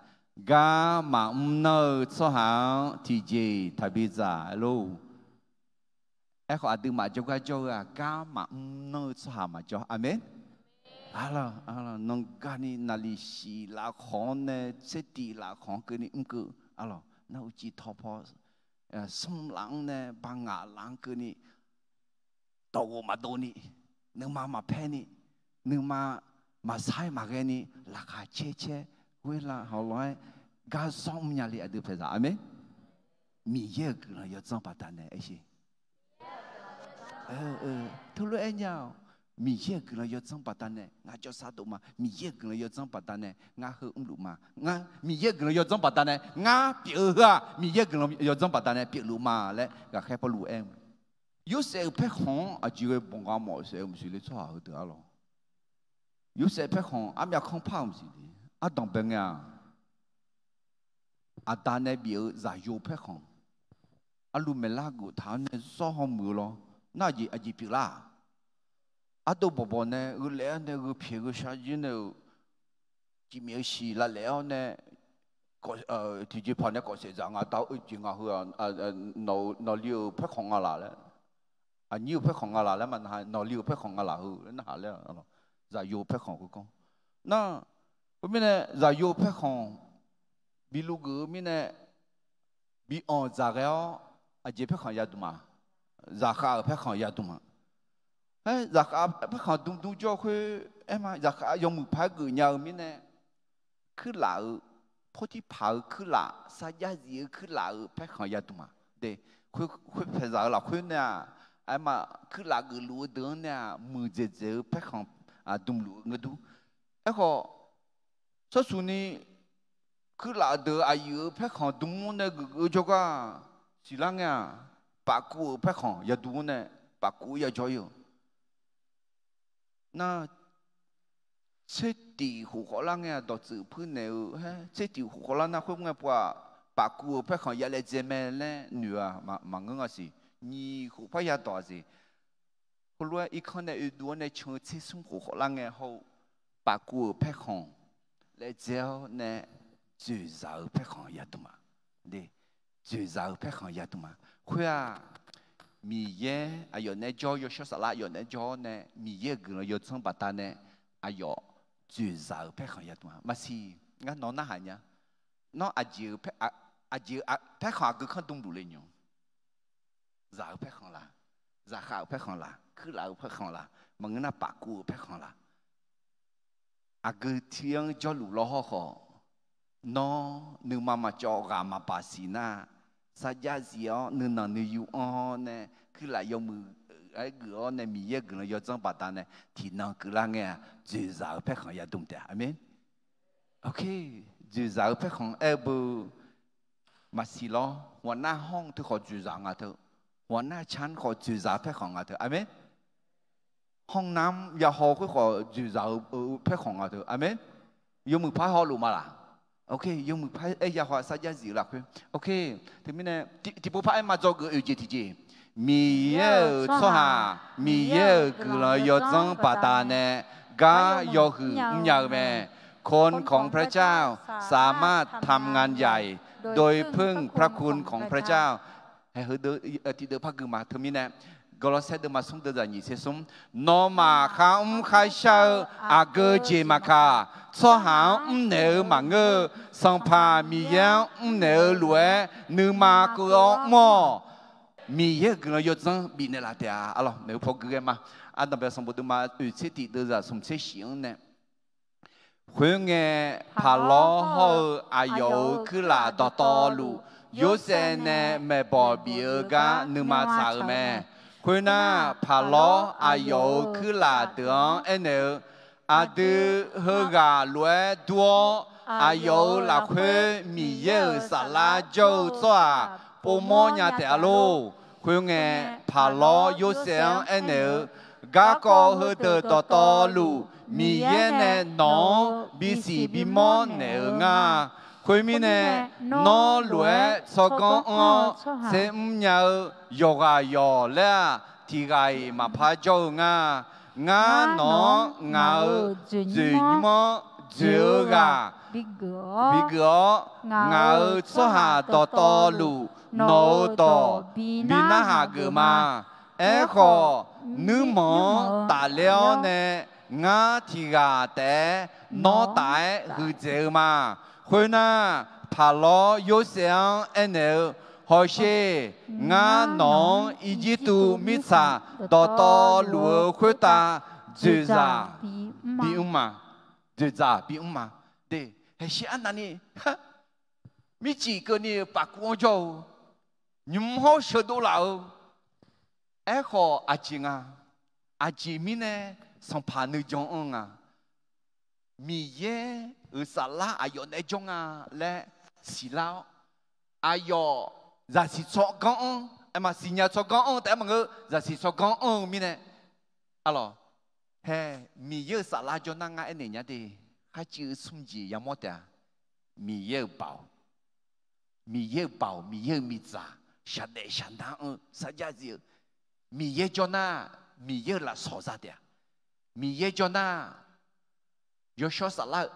gar maqmr nanr-eu tsawrhaq-anr tiqjeq-iq taqbi dzaq-a lor. Aerkhawf, aqduimaf jawrgar jawr-eu-aq, gar maqmr nanr-eu tsawrhaq maqjawr. Aqmeq. Nanqgani naqliq shif lafkhanq-anr nae tsertif lafkhanq-anr keuvni mr keuv, arlawq, nar uqcif tawqpaw smr laf-anr nae bangaf laf-anr keuvni dawqghof maqdov ni, nuima maqpaer ni, nuima maqsar-aer maqghae ni, laqkhaq caer caer, ghoerla hawq lawr-aer gar sawr mrnya le aqdui paeqzaq. Aqmeq. Miqyaer-euq guiqlanq yawdzanr baqdanae aer sher. Teulof-aer nya-awq. Miqyaer-euq guiqlanq yawdzanr baqdanae ngar jawrsar dov ma. Miqyaer-euq guiqlanq yawdzanr baqdanae ngar heu mrluf ma. Miqyaer-euq guiqlanq yawdzanr baqdanae ngar pyeuf-eu heu-aq, Miqyaer-euq guiqlanq yawdzanr baqdanae pyeufluf ma laer ghaqkhaer Pawrluv aer-eu mae. Yorsaev-euq paerkhanq-anr aqjeq ghae banqgha mawf saef-eu maqsiq le tsawrhaq heudeuq arlawq. Yorsaev paerkhanq armyav kanr par-euq maqsiq le. Ardanq bae ngae-aq, aqda nae bif-eu zaqyo paerkhanq, arlu maeqlar geuf taq-anr nae zawr hawmuiq-eu lawr. Nar aqjeq pyeuflar-aq, ardov bawqbawq nae gheu laef-awr nae gheu pyaeq gheu shar jir nae-euq cifmyaef-eu siq lavlaef-awr nae tiqjeqpaq nae kawf saef dzaq nga da-eu jeq nga heu-aq, nawq-eu nawqli-euq paerkhanq nga laq laer, aqnyir-euq paerkhanq nga laq laer ma narhaq, nawqli-euq paerkhanq nga laq heu laer narhaq laer, zaqyo paerkhanq khoerkanr. Nar, khoermirnae zaqyo paerkhanq bi luv geuf-eu mirnae, bi anq dzaq ghae-awr, aqjeq paerkhanq yadm ma. Zaqkhav-euq paerkhanq yadm ma. Aer, zaqkhav paerkhanq dmdm jawr khoer, aer ma, zaqkhav yawmuiq paq-aer geufnya-eu mirnae, kuirlaf-euq, Pawrtirpaq-euq kuirlaf, sarjax zif-eu kuirlaf-euq paerkhanq yadm ma. De, khoer paeqzaq-euq lafkhoer nae-aq, aer ma, kuirlaf geufluf-eu deuq-anr nae-aq, muiqdzaeq dzaeq-eu paerkhanq dmluf-eu ngeur dur. Aerkhawf, tsawrsuq ni kuirlaf deuq aqyuif-euq paerkhanq dm-anr nae geuf-eu jawrgar siqlar ngae-aq, pafkuv-euq paerkhanq yadm-anr nae pafkuv-eu yajawr ir-euq. Nar, tsertif khof khawvlar ngae-aq, dawqtsuif puirnaeq-eu, aer, tsertif khof khawvlar nar khoerngae pov-aq, pafkuv-euq paerkhanq ya laejae mae laer noeq-aq, maqngeur nga siq. Nyiq khof parya dawq-aq siq. Heulof-aer irkanr nae oeduv-awr nae can-eu tsersmr khof khawvlar ngae hawr-eu, pafkuv-euq paerkhanq laejae-awr nae dzoeqzaq-euq paerkhanq yadm ma. Dzoeqzaq-euq paerkhanq yadm ma. Khoer-aq, Miqyaer aqyawf naeq-aer jawr, yawshawr saflar aqyawf naeq-aer jawr-awr nae, Miqyaer-euq guiqlanq yawdzanr baqdanae aqyawf dzoeqzaq-euq paerkhanq yadm ma. Maqsiq, ngar nawq narhaq nya. Nawr aqjeq-eu paerkhanq aqgeu kanr dmluf le nymr. Zaq-euq paerkhanq la, zaqkhav-euq paerkhanq la, kuirlaf-euq paerkhanq la, maqngeur nar pafkuv-euq paerkhanq la, aqgeu tir-anr jawrluf lawr hawr khawf, nawr nuima maqcawv ghaq maqbaq siq nar, sarjax zif-awr nuinanq nuiyu anr-awr nae, kuirlaf yawmuiq-aer geuf-awr nae Miqyaer-euq guiqlanq yawdzanr baqdanae tiqnan keuvlar ngae-aq, dzoeqzaq-euq paerkhanq yadm taef-a. Aqmeq. Dzoeqzaq-euq paerkhanq aer-eu beu maqsiq lawr. Ghawqnar hawr-eu teu khawf dzoeqzaq nga teu. Ghawqnar can khawf dzoeqzaq paerkhanq nga teu. Aqmeq. Hawr nar-anr yahaw khoer khawf dzoeqzaq-eu paerkhanq nga teu. Aqmeq. Yawmuiq par hawluf ma laq? Yawmuiq par aer yahaw sarjax zif-eu lafkhoer. Teumirnae tiqpov par aer ma dzawgeuf oeq jeq tiqjeq. Miqyaer-euq tsawrhaq, Miqyaer-euq guiqlanq yawdzanr baqdanae gar yawhuiq mrnya-eu mae. Kon kawq-anr พระเจ้า สามารถทำงานใหญ่ โดยพึ่งพระคุณของพระเจ้า Hae, heudeuq tiqdeuq par gui ma. Teumirnae, Gawrlawrsaer deuvma smr deuq zaq nyiq tser smr, nawmaf kharmr kharshar-eu aqgeu jeq maqkaq, tsawrhaq-anr mrnaeq-eu maqngeur-eu, Sanqpaq Miqyaer-anr mrnaeq-eu lof-aer nuima keuv-awr mr-awq. Miqyaer-euq guiqlanq yawdzanr bifnaeq laf taef-a. Arlawq, maeqhu paw gui ghae ma. Ardanqbae sanqbof deuvma oeq tser tiq deuq zaq smq tser shif-anr nae Khoerngae, Paqlawr hawr-eu aqyawf-euq kuirlaf dawqtawvluf, Yorsaev nae maeqbawq bif-eu gar nuima tsaq-euq mae. Khoernar, Paqlawr aqyawf-euq kuirlaf deuq-anr aernaeq-eu, Aqdui heughaq lof-aer dur-awr, aqyawf-euq lafkhoer Miqyaer-euq saflar jawr-eu tsawrhaq povmawr nya taef-a lor. Khoerngae, Paqlawr Yorsaev-anr aernaeq-eu, Garkawv heudeuq dawqtawvluf, Miqyaer nae nawq-anr bisiq bimawr naeq-euq nga. Khoermirnae, nawr lof-aer tsawrganr anr-awr tser mrnya-eu yawqghaq yawq laer-aq, tiq ghaq-iq maqpar jawr-eu nga. Ngar nawq-anr ngaq-euq dzoeqnymr-anr dzoeq-eu ghaq bigeuf-awr, ngaq-euq tsawrhaq dawqtawvluf, nawq-euq dawq bi narhaq geuf ma. Aerkhawf, nuirmanq-anr tafler-awr nae, ngar tiq ghaq taef-aer nawr taf-aer huiqdzaeq-eu ma. Khoernar, Paqlawr Yorsaev-anr aernaeq-eu, Hawsher, ngar nawq-anr Irjirtuv mirtsaq dawqtawvluf-eu khoertav dzoeqdzaq bimr ma. Dzoeqdzaq bimr ma. De, haeqshir arnavni mircif keuvni-euq pafkuv-anr jawr-eu, nymq-mr hawr sheuqdov laf-eu. Aerkhawf aqjeq nga, aqjeq mirnae Sanqpaq nuijan anr nga. Miqyaer-euq saflar aqyawf naeq-aer jawr nga laer siqlar-awr, aqyawf zaqsiq tsawrganr anr, aerma siqnya tsawrganr anr taef-aer maqngeur, zaqsiq tsawrganr anr-eu mirnae, arlawq, hae, Miqyaer-euq saflar jawr nar ngar aernaeq nya de, kharciv-eu smr jeq yamawr taef-a. Miqyaer-euq baoq, Miqyaer-euq baoq, Miqyaer-euq miqdzaq, shaqdaef shaqnar anr-eu sarjax zif-eu, Miqyaer jawr nar, Miqyaer-euq lafsawq za taef-a. Miqyaer jawr nar, yawshawr saflar-eu,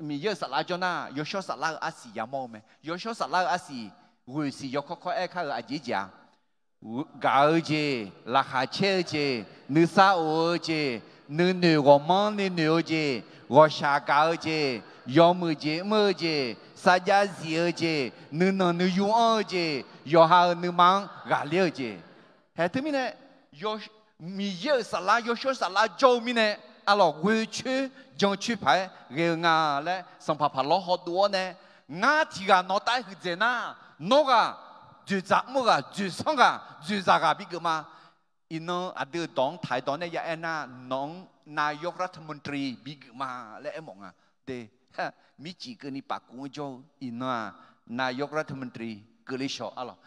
Miqyaer-euq saflar jawr nar, yawshawr saflar-eu arsiq yamawr-eu mae. Yawshawr saflar-eu arsiq, ghoeqsiq yawkawr kawr aer kar-euq aqjeq jeq-a. Gaq-eu jeq, laqkhaq caer-eu jeq, nuisar of-eu jeq, nuinoeq ghawqmanrni noeq-eu jeq, ghawqshaq gaq-eu jeq, yawmuiq jeq mr-eu jeq, sarjax zif-eu jeq, nuinanq nuiyu anr-eu jeq, yawqha-euq nuima-anr ghaqler-eu jeq. Haeq teumirnae, Miqyaer-euq saflar, yawshawr saflar jawr-eu mirnae, arlawq ghoe coer jan coer paq-aer ghae-eu nga laer Sanqpaq Paqlawr hawdov-awr nae, ngar tiq ghaq nawq tav-aer huiqdzaeq nar, nawr ghaq dzoeqdzaq mr-eu ghaq, dzoeqsanr ghaq, dzoeqzaq ghaq bigeuf ma. Iqnan aqdui-euq dawq-anr taq-aer dawq nae ya aer nar, nawq-anr นายกรัฐมนตรี bigeuf ma laer aermawf nga. De, mircif keuvni pafkuf-anr jawr-eu iqnan-aq, นายกรัฐมนตรี keuvle shawq arlawq.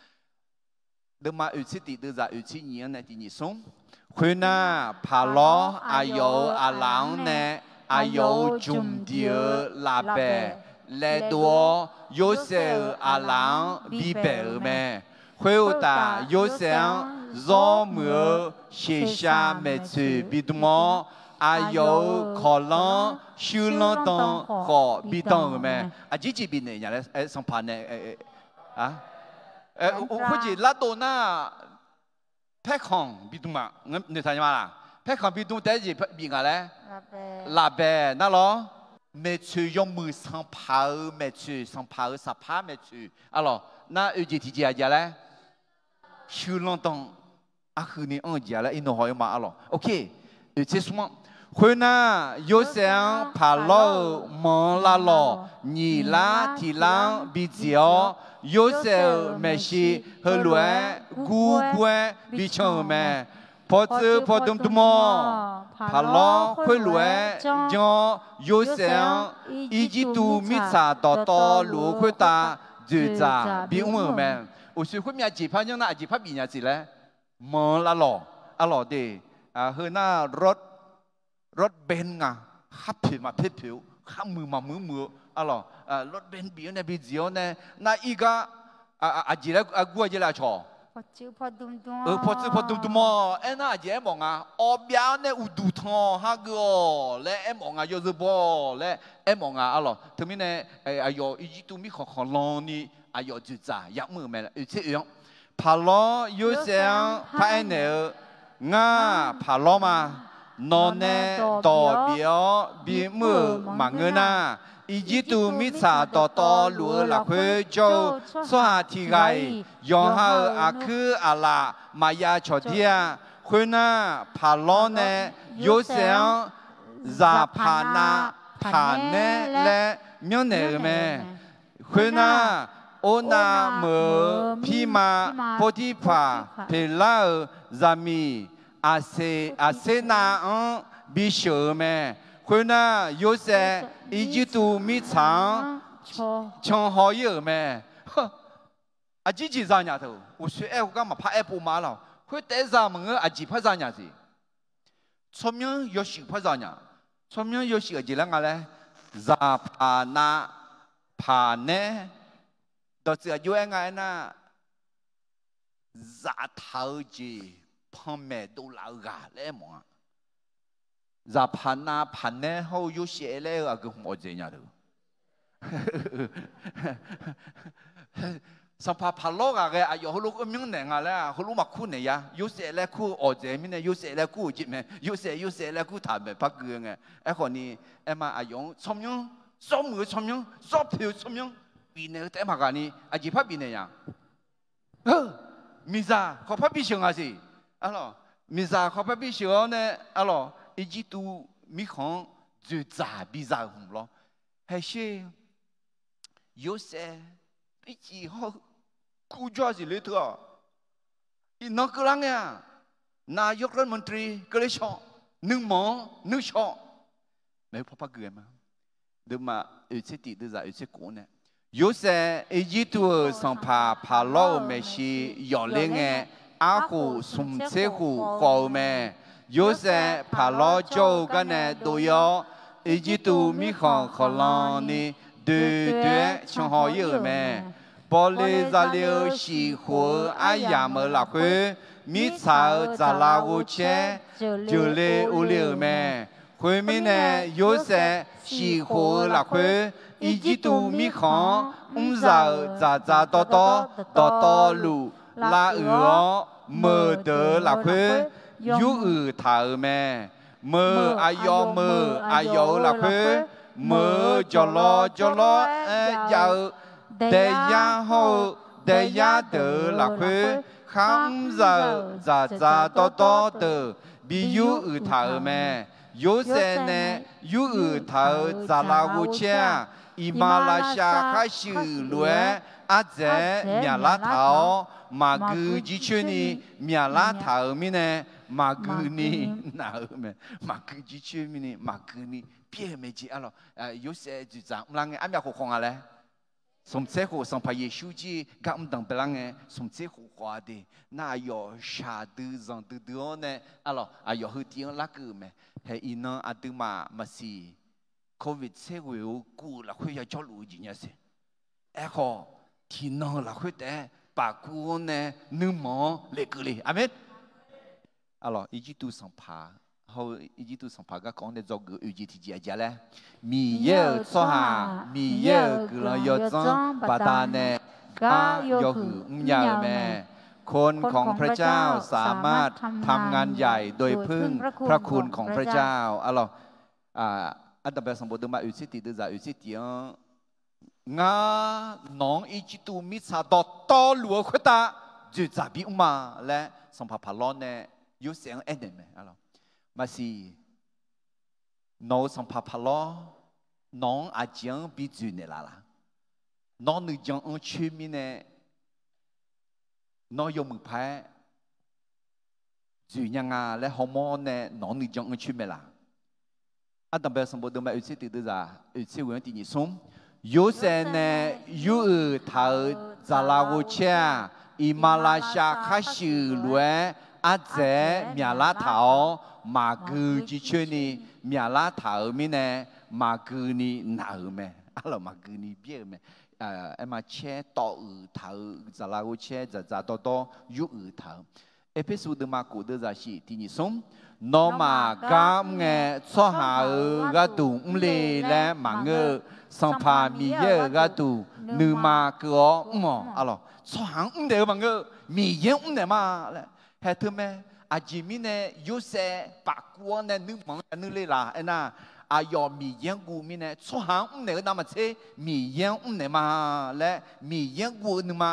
Deuvma oeqtser tiq deuvzaq oeqtser nyiq-anr nae tiq nyiq smr. Khoernar, Paqlawr aqyawf-euq aqlaf-anr nae aqyawf-euq jmq diq-eu lafbaeq laevdov-awr, Yorsaev-euq aqlaf-anr bibaeq-euq mae. Khoeruqtaf, Yorsaev-anr zawr muiq-eu shaqshav maeqtsoeq bidm-awr, aqyawf-euq kawqlanr shuirlanr dan khawf bidan-euq mae. Aqjeq jeq bifnaeq nya laer sanqpaq nae khoerjeq lardov nar, paerkhanq bidm-aq, noeqtaq nya ma laq? Paerkhanq bidm taef-aer jeq bif nga laer, lafbaeq nar lawr. Maeqtsoeq yawmuiq sanqpaq-euq maeqtsoeq, sanqpaq-euq saqpar maeqtsoeq arlawq. Nar oeq jeq tiqjeq aqjeq laer, shuirlanr dan arhuini anr-eu jeq-a laer iqnan haw-ir ma arlawq. Oeqtser smr-anr, khoernar, Yorsaev-anr Paqlawr-euq manq-anr lavlawq nyiq lar tiq lar-anr bidziq-awr, Yorsaev-euq maeqshi heulof-aer gurgur-aer bican-euq mae. Pawtsuif pawdm dm-awr, Paqlawr khoerlof-aer janr-awr, Yorsaev-anr Irjirtuv mirtsaq dawqtawvluf-eu khoertav dzoeqdzaq bimr-euq mae. Uqshoe khoermyav jeq par janr nar aqjeq par bifnya siq laer, manq-anr lavlawq arlawq de. Heunar Rod Band nga, khar poeq maqpoeq poeq-eu, khar muiq maqmuiq muiq-eu arlawq. Rod Band bif-awr nae bidziq-awr nae, nar ir gar aqjeq laer aqgur aqjeq laer aqcawq pawtsuif pawdm dm-awr. Aernar aqjeq aermawf nga, awbyav-awr nae uqduq tan-awq, hageuf-awq laer aermawf nga, yawzeu baw-awq laer aermawf nga arlawq. Teumirnae aqyawf Irjirtuv mirkhanq khanqlan ni aqyawf dzoeqdzaq yamr-euq mae. Oeqtser oeq-anr, Paqlawr Yorsaev-anr paraer naeq-eu, Ngar Paqlawr ma. Nawqnae dawq bif-awr bimr-euq maqngeur nar, Irjirtuv mirtsaq dawqtawvluf-eu lafkhoer jawr-eu tsawrhaq tiq ghaq-iq yawqha-euq aqkuir aqlaf maqya cawqdir-a. Khoernar, Paqlawr nae Yorsaev-anr Zaqpaqnav Paqnaer laer myanrnaeq-euq mae. Khoernar, Ornav meuq-eu pirma Pawrtirpaq peqlar-euq zaqmiq Aqseqnav-anr bisheuq-eu mae. Khoernar, Yorsaev Irjirtuv mirtsaq-anr canhaw ir-euq mae. Aqjeq jeq zanya teu, uqshoe aer-eu gar maqpar aer pov ma lawq. Khoertaef-aer za maqngeur, aqjeq par zanya siq. Tsawrmyanr yawshuif par zanya. Tsawrmyanr yawshuif aqjeq laer nga laer, Zaqpaqnav Paqnaer, dawqtsuif aqjox-aer nga aernar, zaftaq-eu jeq panmaeq dovlaf-eu ghaq laer aermawf-a. Zaqpaqnav Paqnaer hawr-eu Yorsaev laer-eu aqgeu hmq awqdzaeq nya teu. Sanqpaq Paqlawr ghaqghae aqyawf heulof-aer myanrnaeq nga laer-aq, heulof maqkur naeq ya. Yorsaev laer kur-eu awqdzaeq mirnae, Yorsaev laer kur-eu jeq mae. Yorsaev, Yorsaev laer kurtaq maeq par gui-eu ngae. Aerkhawf ni, aerma aqyawf-anr tsawrmyanr, zawr muiq-eu tsawrmyanr, zawr poeq-eu tsawrmyanr bifnaeq-eu taef maqghaq ni, aqjeq par bifnaeq ya. Miqzaq khawf par bisheuq nga siq. Arlawq, miqzaq khawf par bisheuq-awr nae, arlawq, Irjirtuv mirkhanq-anr dzoeqdzaq biza-euq hmq lawr. Haeqsher, Yorsaev, ircif hawr-eu kurjawr-a siq le teu-aq. Iqnan keuvlar ngae-aq, นายกรัฐมนตรี keuvle shawq, nuima-anr nuishaw. Maeq-eu par par gui-aer ma. Deuvma oeqtser tiq deuvzaq oeqtser kof-anr nae, Yorsaev Irjirtuv-euq sanqpaq Paqlawr-euq maeqshi yawf ler ngae, arkhof smq tser khof khawf-eu mae. Yorsaev Paqlawr jawr-eu garnae dov-ir-awr, Irjirtuv mirkhanq khanqlan ni doe doe-aer canhaw ir-euq mae. Bawle zale-eu shiq khof-eu aryamq-euq lafkhoer, mirtsaq-euq dzaqlar ghovcaer jeuqle uvle-euq mae. Khoermirnae, Yorsaev shiq khof-eu lafkhoer, Irjirtuv mirkhanq-anr mrzaq-euq dzaqdzaq dawrdawr dawqtawvluf lavuiq-awr, meuq deuq-euq lafkhoer yuruiq taq-euq mae. Meuq aqyawf meuq aqyawf-euq lafkhoer, meuq-eu jawqlawv jawrlawr-aer jav-eu daeyar hawr-eu daeyar deuq-euq lafkhoer, kharmr za-euq dzaqdzaq dawrdawr deuq bi yuruiq taq-euq mae. Yorsaev nae yuruiq taq-euq dzaqlaf ghovcaer-aq, iqmalavshav khar shuif lof-aer ardzaeq-aer myaqlar taq-awr, maqgui jircoer ni myaqlar taq-euq mirnae, maqgui ni naq-euq mae. Maqgui jircoer mirni maqgui ni byaer-eu mae jeq arlawq. Yorsaev dzoeqdzaq mrlar ngae armyaq khof khawf nga laer, smqtser khof Sanqpaq Yeqsur jir gar mr danqbae lar ngae, smqtser khof khawf-a de. Nar aqyawf shaqdui zanqdui dui-awr nae arlawq, aqyawf heu tiv-anr larkeuv-euq mae. Hae iqnan aqduimaf maqsiq, covid tser ghoe-eu guv-eu lafkhoer yajawrluf-eu jeq nya siq. Aerkhawf, tiqnan-eu lafkhoer taef-aer pafkuv-anr nae nuimanq-anr lekeuv le. Aqmeq. Arlawq, Irjirtuv sanqpaq, hawr-eu Irjirtuv sanqpaq garkawv-anr nae dzawgeuf oeq jeq tiqjeq aqjeq-a laer, Miqyaer-euq tsawrhaq, Miqyaer-euq guiqlanq yawdzanr baqdanae gar yawhuiq mrnya-eu mae. คนของพระเจ้าสามารถทำงานใหญ่โดยพึ่งพระคุณของพระเจ้า Arlawq, ardanqbae sanqbof deuvma oeq tser tiq deuvzaq oeq tser tiq-anr, Ngar nawq-anr Irjirtuv mirtsaq dawqtawvluf-eu khoertav dzoeqdzaq bimr ma laer, sanqpaq Paqlawr nae Yorsaev-anr aernaeq mae. Maqsiq, nawq-euq sanqpaq Paqlawr nawq-anr aqjeq-anr bi dzoeqnaeq laf laq? Nawr nuijan anr coer mirnae, nawr yawmuiq paq-aer dzoeq nya nga laer hawmawr nae nawq-anr nuijan anr coer mae laq? Ardanqbae sanqbof deuvma oeq tser tiq deuvzaq oeq tser ghoe-anr tiq nyiq smr. Yorsaev nae yuruiq taq-euq dzaqlaf ghovcaer-aq, iqmalavshav khar shuif lof-aer ardzaeq-aer myaqlar taq-awr, maqgui jircoer ni myaqlar taq-euq mirnae, maqgui ni naq-euq mae. Arlawq, maqgui ni byaer-eu mae. Aerma caer tawv uiq taq-eu dzaqlaf ghovcaer dzaqdzaq dawrdawr yuruiq taq-eu. Erpersu deuvma kof deuvzaq shiq tiq nyiq smr. Nawmaf gar mr ngae, tsawrhaq-euq gharduq mr le laer maqngeur-eu, Sanqpaq Miqyaer-euq gharduq nuima keuv-awr mr-awq. Arlawq, tsawrhaq-anr mrnaeq-eu maqngeur-eu, Miqyaer-anr mrnaeq ma laer. Haeq teu mae. Aqjeq mirnae Yorsaev pafkuv-anr nae nuirmanq-anr nuir le laq aernar, aqyawf Miqyaer-anr guv mirnae, tsawrhaq-anr mrnaeq-eu navmaqtser Miqyaer-anr mrnaeq ma laer Miqyaer-anr guv-eu nuima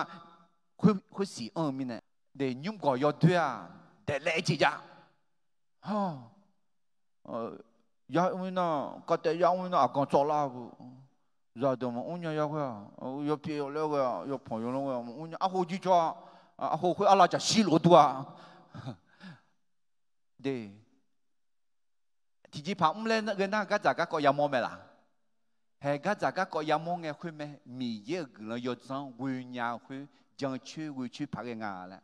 khoersiq anr-eu mirnae, nymrgawq yawdoer-aq daeflaef jeq jav. Yamr nar, kavtaev yamr nar aqganq tsawvlar-eu zaqdeuq maqmr nya ya ghae-aq, yawpyeuf yawlaer ghae-aq, yawpanq yawlanr ghae-aq maqmr nya, arho jirjawr-a, arho khoer arlav jaqshir lof-aer dur-a. De, tiqjeqpaq mr laer ghae nar gardzaq garkawv yamawr mae laq? Haeq gardzaq garkawv yamawr ngae khoer mae, Miqyaer-euq guiqlanq yawdzanr ghoe nya-eu khoer, jancoer ghoecoer paq ghae nga laer.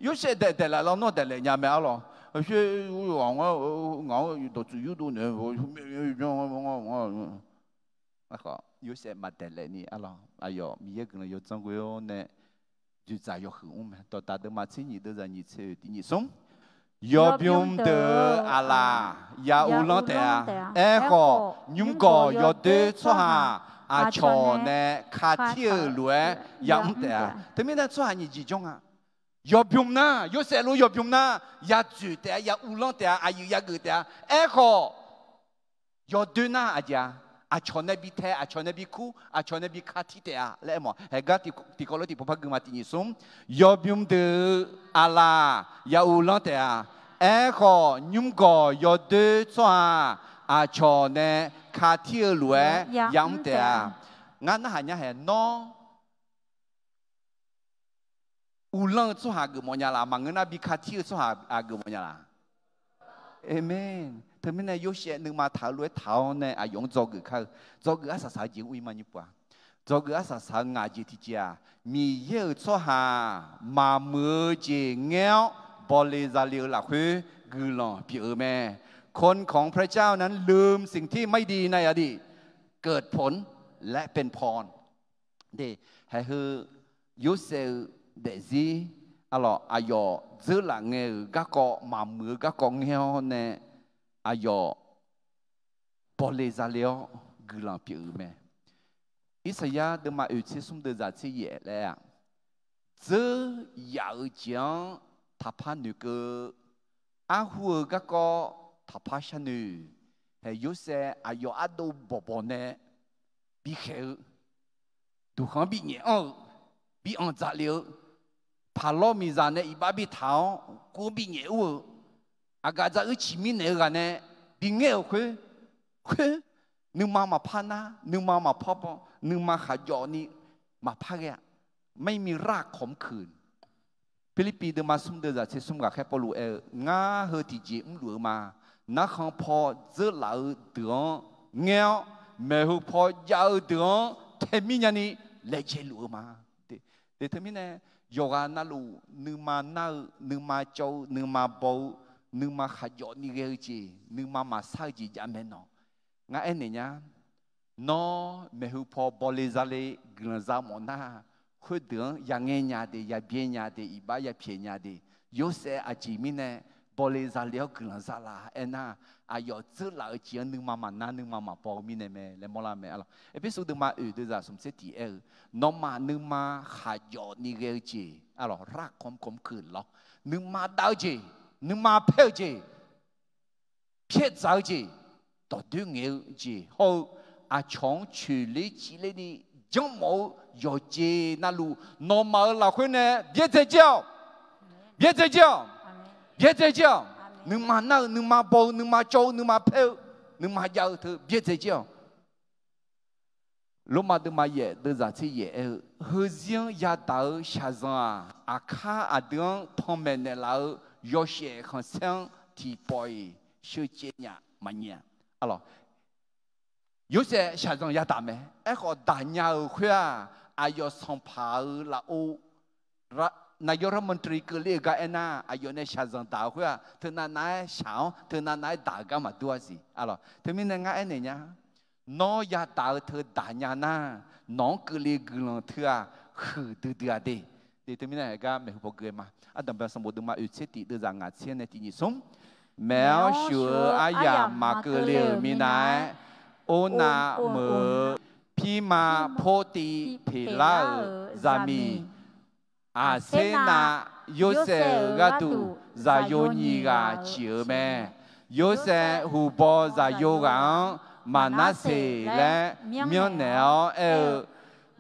Yorsaev daef daeflaf lawnmr daeflaef nya mae arlawq. Aqshoer, ngaq-anr dawqtsuif yurdov naeq-eu, Yorsaev maqdaef laef ni arlawq, aqyawf Miqyaer guiqlanq yawdzanr ghoe-awr nae dzoeqdzaq yawhuiq mr mae. Dawqdaq deuvma tser nyiq deuvzaq nyiq tser oeq tiq nyiq smr. Yawbymr deuq-euq aqlaf ya uvlanr taef-a. Aerkhawf, nymrgawq yawdoer tsawrhaq aqcawq nae katir-euq lof-aer yamr taef-a. Teumirnae tsawrhaq nyiq jeq janr nga. Yawbymr nar, Yorsaev lof yawbymr nar, ya dzoeq taef-a, ya uvlanr taef-a, aqyuif ya geuf taef-a. Aerkhawf, yawdoer nar aqjeq-a, aqcawq nae bi tae, aqcawq nae bi kur, aqcawq nae bi katir taef-a laer aermawf. Haeq gar tiqkawv lof tiqpov par gui ma tiq nyiq smr. Yawbymr deuq-euq aqlaf ya uvlanr taef-a. Aerkhawf, nymrgawq yawdoer tsawrhaq aqcawq nae katir-eu lof-aer yamr taef-a. Ngar narhaq nya haeq, nawr uvlanr-eu tsawrhaq geufmawf nya laf? Maqngeur nar bi katir-eu tsawrhaq aqgeufmawf nya laf? Aqmeq. Teumirnae Yorsaev nuima taq-eu lof-aer taq-awr nae aqyawf-anr dzawgeuf kar-eu. Dzawgeuf arsaq saq-eu jeq-anr ur-ir ma nymr pov-a. Dzawgeuf arsaq saq-eu ngaq jeq tiqjeq-aq, Miqyaer-euq tsawrhaq maqmuiq-eu jeq ngaer-awr bawle zale-eu lafkhoer guiqlanq pyeuf-eu mae. คนของพระเจ้านั้นลืมสิ่งที่ไม่ดีในอดีต เกิดผลและเป็นพร Haeq heu Yorsaev-eu daefzir arlawq, aqyawf dzeurlaf ngae-euq garkawv, maqmuiq-eu garkawv ngaer-awr nae aqyawf bawle zale-awr guiqlanq pyeuf-eu mae. Irsaqyar deuvma oeq tser smr deuvzaq tser yaef laer-aq, dzeur yaf-eu jeq-anr taqpar noeqkeuv, arhu-eu garkawv taqpar sharnoeq, Hae, Yorsaev aqyawf ardov bawqbawq nae bikhaeq-eu, duqkhanq-anr binyaef anr-eu, bi anq dzaqlef-eu, paqlawr miqzaq nae iqbax bitaq-awr kur-anr binyaef ur-eu, aqgaf dzaq uir ciq mirnaeq-eu ghaq nae bingaer-euq khoer, khoer, nuima maqpar nar, nuima maqpar baw, nuima khaqjawf ni maqpar ghae-a. ไม่มีรากขมขื่น Pirlirpiv deuvma smr deuvzaq tser smr ghaqkhaer Pawrluv aer-eu, Ngar heu tiqjeq mrluf-eu ma. Narkhan paw dzeurlaf-eu deuq-anr ngaer-awr, maeqhu paw jav-eu deuq-anr tae mir nyani laejae luf-eu ma. Te, te teumirnae, yawqghaq navluf nuima nar-eu, nuima cawv-eu, nuima baw-eu, nuima khaqjawf ni ghae-eu jeq, nuima maqsar-eu jeq jav mae nawq. Ngar aernaeq nya, nawr maeqhu paw bawle zale guiqlanq za mawf nar, khoerdeuq-anr yangae nya de, yabyaer nya de, iqbax yapyaeq nya de. Yorsaev aqjeq mirnae bawle zale-awr guiqlanq za la aernar, aqyawf dzeurlaf-eu jeq-anr nuima maqnar, nuima maqbaw-eu mirnae mae laer mawrlar mae. Aqlawq, Erpersu deuvma oeq deuvzaq smq tser tiq aer-eu, Nawmaf nuima khaqjawf ni ghae-eu jeq, aqlawq, รากขมขื่น lawr, nuima dav-eu jeq, nuima paer-eu jeq, pyaer dzaq-eu jeq, dawqdoer ngaeq-eu jeq hawr-eu, aqcawq-anr coeqler civler ni janrmawf-eu yawqjeq navluf, nawmaf-euq lafkhoer nae byaerdzae jir-awq. Byaerdzae jir-awq. Byaerdzae jir-awq. Nuima nar-eu, nuima baw-eu, nuima cawv-eu, nuima paer-eu, nuima jav-eu teu byaerdzae jir-awq. Lormav deuvma yaef deuvzaq tser yaef aer-eu, Heuzir-anr yadaq-eu shaqzanq-aq, aqkar aqdui-anr panmaeq naeqlaf-eu yawshaef khanqsaer-anr tiqpawf-iq sheucaev nya maqnyaef-a. Aqlawq, Yorsaev shaqzanq yadaq mae. Aerkhawf, daq nya-euq khoer-aq, aqyawf sanqpaq-euq lafov, นายกรัฐมนตรี keuvle-eu gar aernar, aqyawf nae shaqzanq daq-eu khoer-aq, teunav nav-aer shaq-awr teunav nav-aer daq-eu gar maqdur-a siq. Aqlawq, teumirnae ngar aernaeq nya, Nawr yadaq-eu teu daq nya nar, nawq-anr keuvle guiqlanq teu-aq, huiqdui dui-a de. De teumirnae gar maeqhu paw gui-eu ma. Ardanqbae sanqbof deuvma oeq tser tiq deuvzaq ngaq tser nae tiq nyiq smr. Maeq-awr shuf-eu aryamq maqkeuvle-euq minav-aer, ornav meuq-eu pirma portiv peqlar-euq zaqmiq Aqser nav Yorsaev-euq gharduq zaqyo nyiq ghaq ciq-eu mae. Yorsaev huqbaw zaqyo ghaq-anr Maqnarseq laer myanrnaeq-awr aer-eu,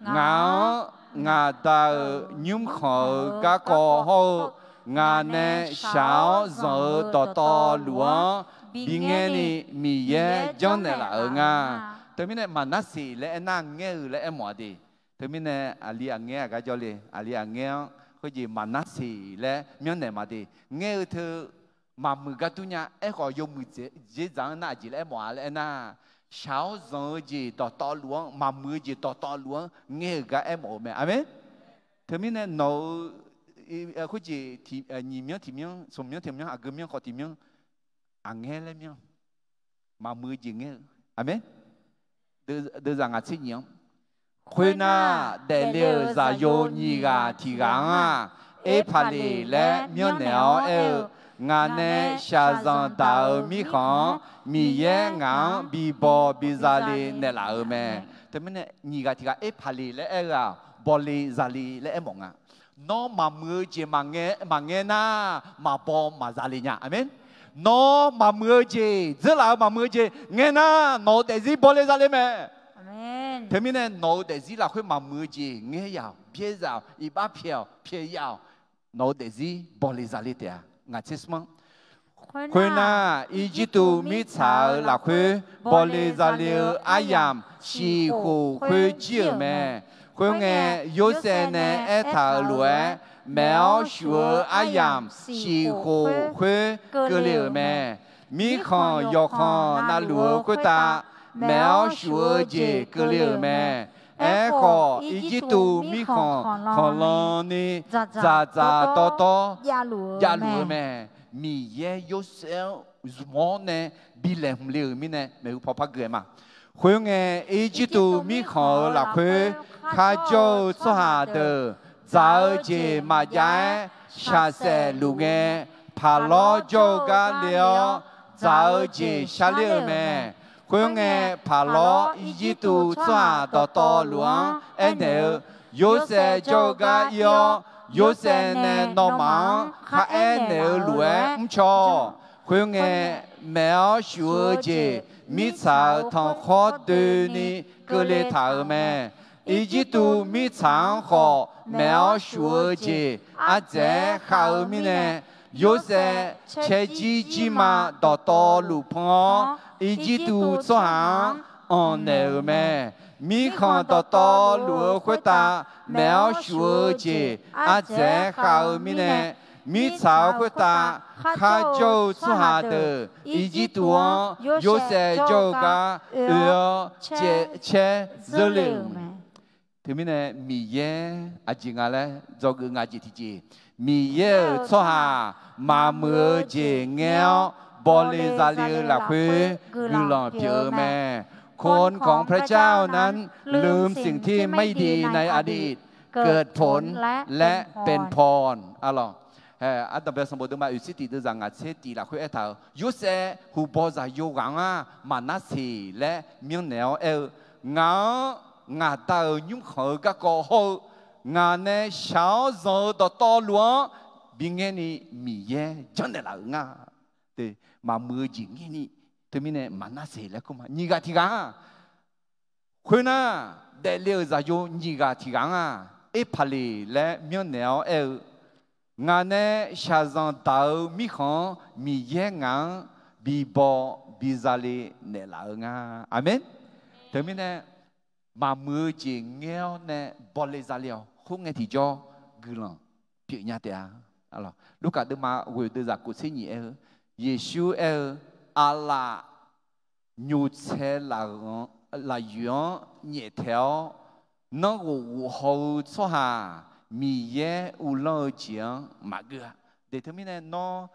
Ngaq-anr ngaq Da-euq nymrkhanq-euq garkawv hawr-eu, ngaq nae shaq-awr zanq-eu dawqtawvluf-anr bingaer ni Miqyaer janrnaeq laf-euq nga. Teumirnae Maqnarseq laer aernar ngaer-eu laer aermawf-a de. Teumirnae aqli aqngaer aqgar jawrle, aqli aqngaer-anr khoerjeq Maqnarseq laer myanrnaeq ma de. Ngaer-eu teu maqmuiq gar dur nya. Aerkhawf yawmuiq dzer dzaq-anr nar aqjeq laer aermawf-a laer aernar, shaq-awr zanq-eu jeq dawqtawvluf-anr, maqmuiq-eu jeq dawqtawvluf-anr ngaer-euq gar aermawf-eu mae. Aqmeq. Teumirnae nawq-eu khoerjeq nyiq myanr tiq myanr, smq myanr tiq myanr, aqgeu myanr khawf tiq myanr, aqngaer laer myanr, maqmuiq-eu jeq ngaer-eu. Aqmeq. Deuvzaq ngaq tser nyiq-anr, khoernar, daefle-euq zaqyo nyiq ghaq tiq ghaq-anr-aq, Erpaqleq laer myanrnaeq-awr aer-eu, Ngaq nae shaqzanq daq-euq mirkhanq-anr Miqyaer ngaq-anr bibaw bizale naeqlaf-euq mae. Teumirnae nyiq ghaq tiq ghaq Erpaqleq laer aer-eu-aq, bawle zale laer aermawf nga. Nawr maqmuiq-eu jeq maqngae nar, maqbaw maqzale nya. Aqmeq. Nawr maqmuiq-eu jeq, dzeurlaf-eu maqmuiq-eu jeq ngae nar, nawq-eu daefzir bawle zale mae. Teumirnae nawq-eu daefzir lafkhoer maqmuiq-eu jeq ngaer yaf-awq, byaer zaf-awq, iqbax pyaeq-awq, pyaeq yaf-awq, nawq-eu daefzir bawle zale taef-a. Ngaq tser smr-anr, khoernar, Irjirtuv mirtsaq-euq lafkhoer bawle zale-eu aryamq shiq khof khoer jir-euq mae. Khoerngae, Yorsaev nae aertaq-euq lof-aer, maef-awr shuf-eu aryamq shiq khof khoer keuvle-euq mae. Mirkhanq yawqkhanq navluf-eu khoertav maef-awr shuf-eu jeq keuvle-euq mae. Aerkhawf, Irjirtuv mirkhanq khanqlan ni dzaqdzaq dawrdawr javluf-eu mae. Miqyaer Yorsaev-anr zmq-awr nae bi laeqhmq le-euq mirnae maeqhu paw par gui-aer ma. Khoerngae, Irjirtuv mirkhanq-euq lafkhoer kharjawr-eu tsawrhaq deuq dzaq-eu jeq maqjav-aer shaq saef luf ngae, paqlawr jawr-eu gar le-awr dzaq-eu jeq sharler-eu mae. Khoerngae, paqlawr Irjirtuv tsawrhaq dawqtawvluf-anr aernaeq-eu, Yorsaev jawr-eu gar ir-awr, Yorsaev nae nawmaf-anr kharaer naeq-eu lof-aer mrcaw-awq. Khoerngae, maeq-awr shuf-eu jeq mirtsaq-euq tanqkhawr doeni keuvle taq-euq mae. Irjirtuv mirtsaq-anr khawf maeq-awr shuf-eu jeq ardzaeq-aer khav-eu mirnae, Yorsaev caerjir jirma dawqtawvluf pan-awr, Irjirtuv tsawrhaq-anr anqnaeq-euq mae. Mirkhanq dawqtawvluf-eu khoertav maeq-awr shuf-eu jeq ardzaeq-aer khav-eu mirnae, mirtsaq-euq khoertav kharjawr-eu tsawrhaq deuq Irjirtuv-anr Yorsaev jawr-eu gar oe-awr caer zeur le-euq mae. Teumirnae Miqyaer aqjeq nga laer dzawgeuf nga jeq tiqjeq, Miqyaer-euq tsawrhaq maqmuiq-eu jeq ngaer-awr bawle zale-eu lafkhoer guiqlanq pyeuf-eu mae. คนของพระเจ้านั้นลืมสิ่งที่ไม่ดีในอดีต เกิดผลและเป็นพร Arlawq, ardanqbae sanqbof deuvma oeqsir tiq deuvzaq ngaq tser tiq lafkhoer aertaq-euq, Yorsaev huqbaw zaqyo ghaq-anr-aq, Maqnarseq laer myanrnaeq-awr aer-eu, Ngaq-anr ngaq Da-euq nymrkhanq-eu garkawv hawr-eu, ngaq nae shaq-awr zanq-eu dawqtawvluf-anr bingaer ni Miqyaer janrnaeq laf-euq nga. Maqmuiq-eu jeq ngaer ni, teumirnae Maqnarseq laer kur ma, nyiq ghaq tiq ghaq-aq, khoernar, daefle-euq zaqyo nyiq ghaq tiq ghaq-anr-aq, Erpaqleq laer myanrnaeq-awr aer-eu, Ngaq nae shaqzanq daq-eu mirkhanq-anr Miqyaer ngaq-anr bibaw bizale naeqlaf-eu nga. Aqmeq. Teumirnae maqmuiq-eu jeq ngaer-awr nae bawle zale-awq. Khoerngae tiqjawr guiqlanq pyeufnya taef-a. Lurkaf deuvma ghoeq deuvzaq kof tser nyiq aer-eu, Yeqsur aer-eu, Aqlaf nyoqtsaev lafyoeq-anr nyaeftaeq-awr, nanrghof ghof haw-eu tsawrhaq Miqyaer uvlanr-eu jeq-anr maqgeur-a. Teumirnae nawr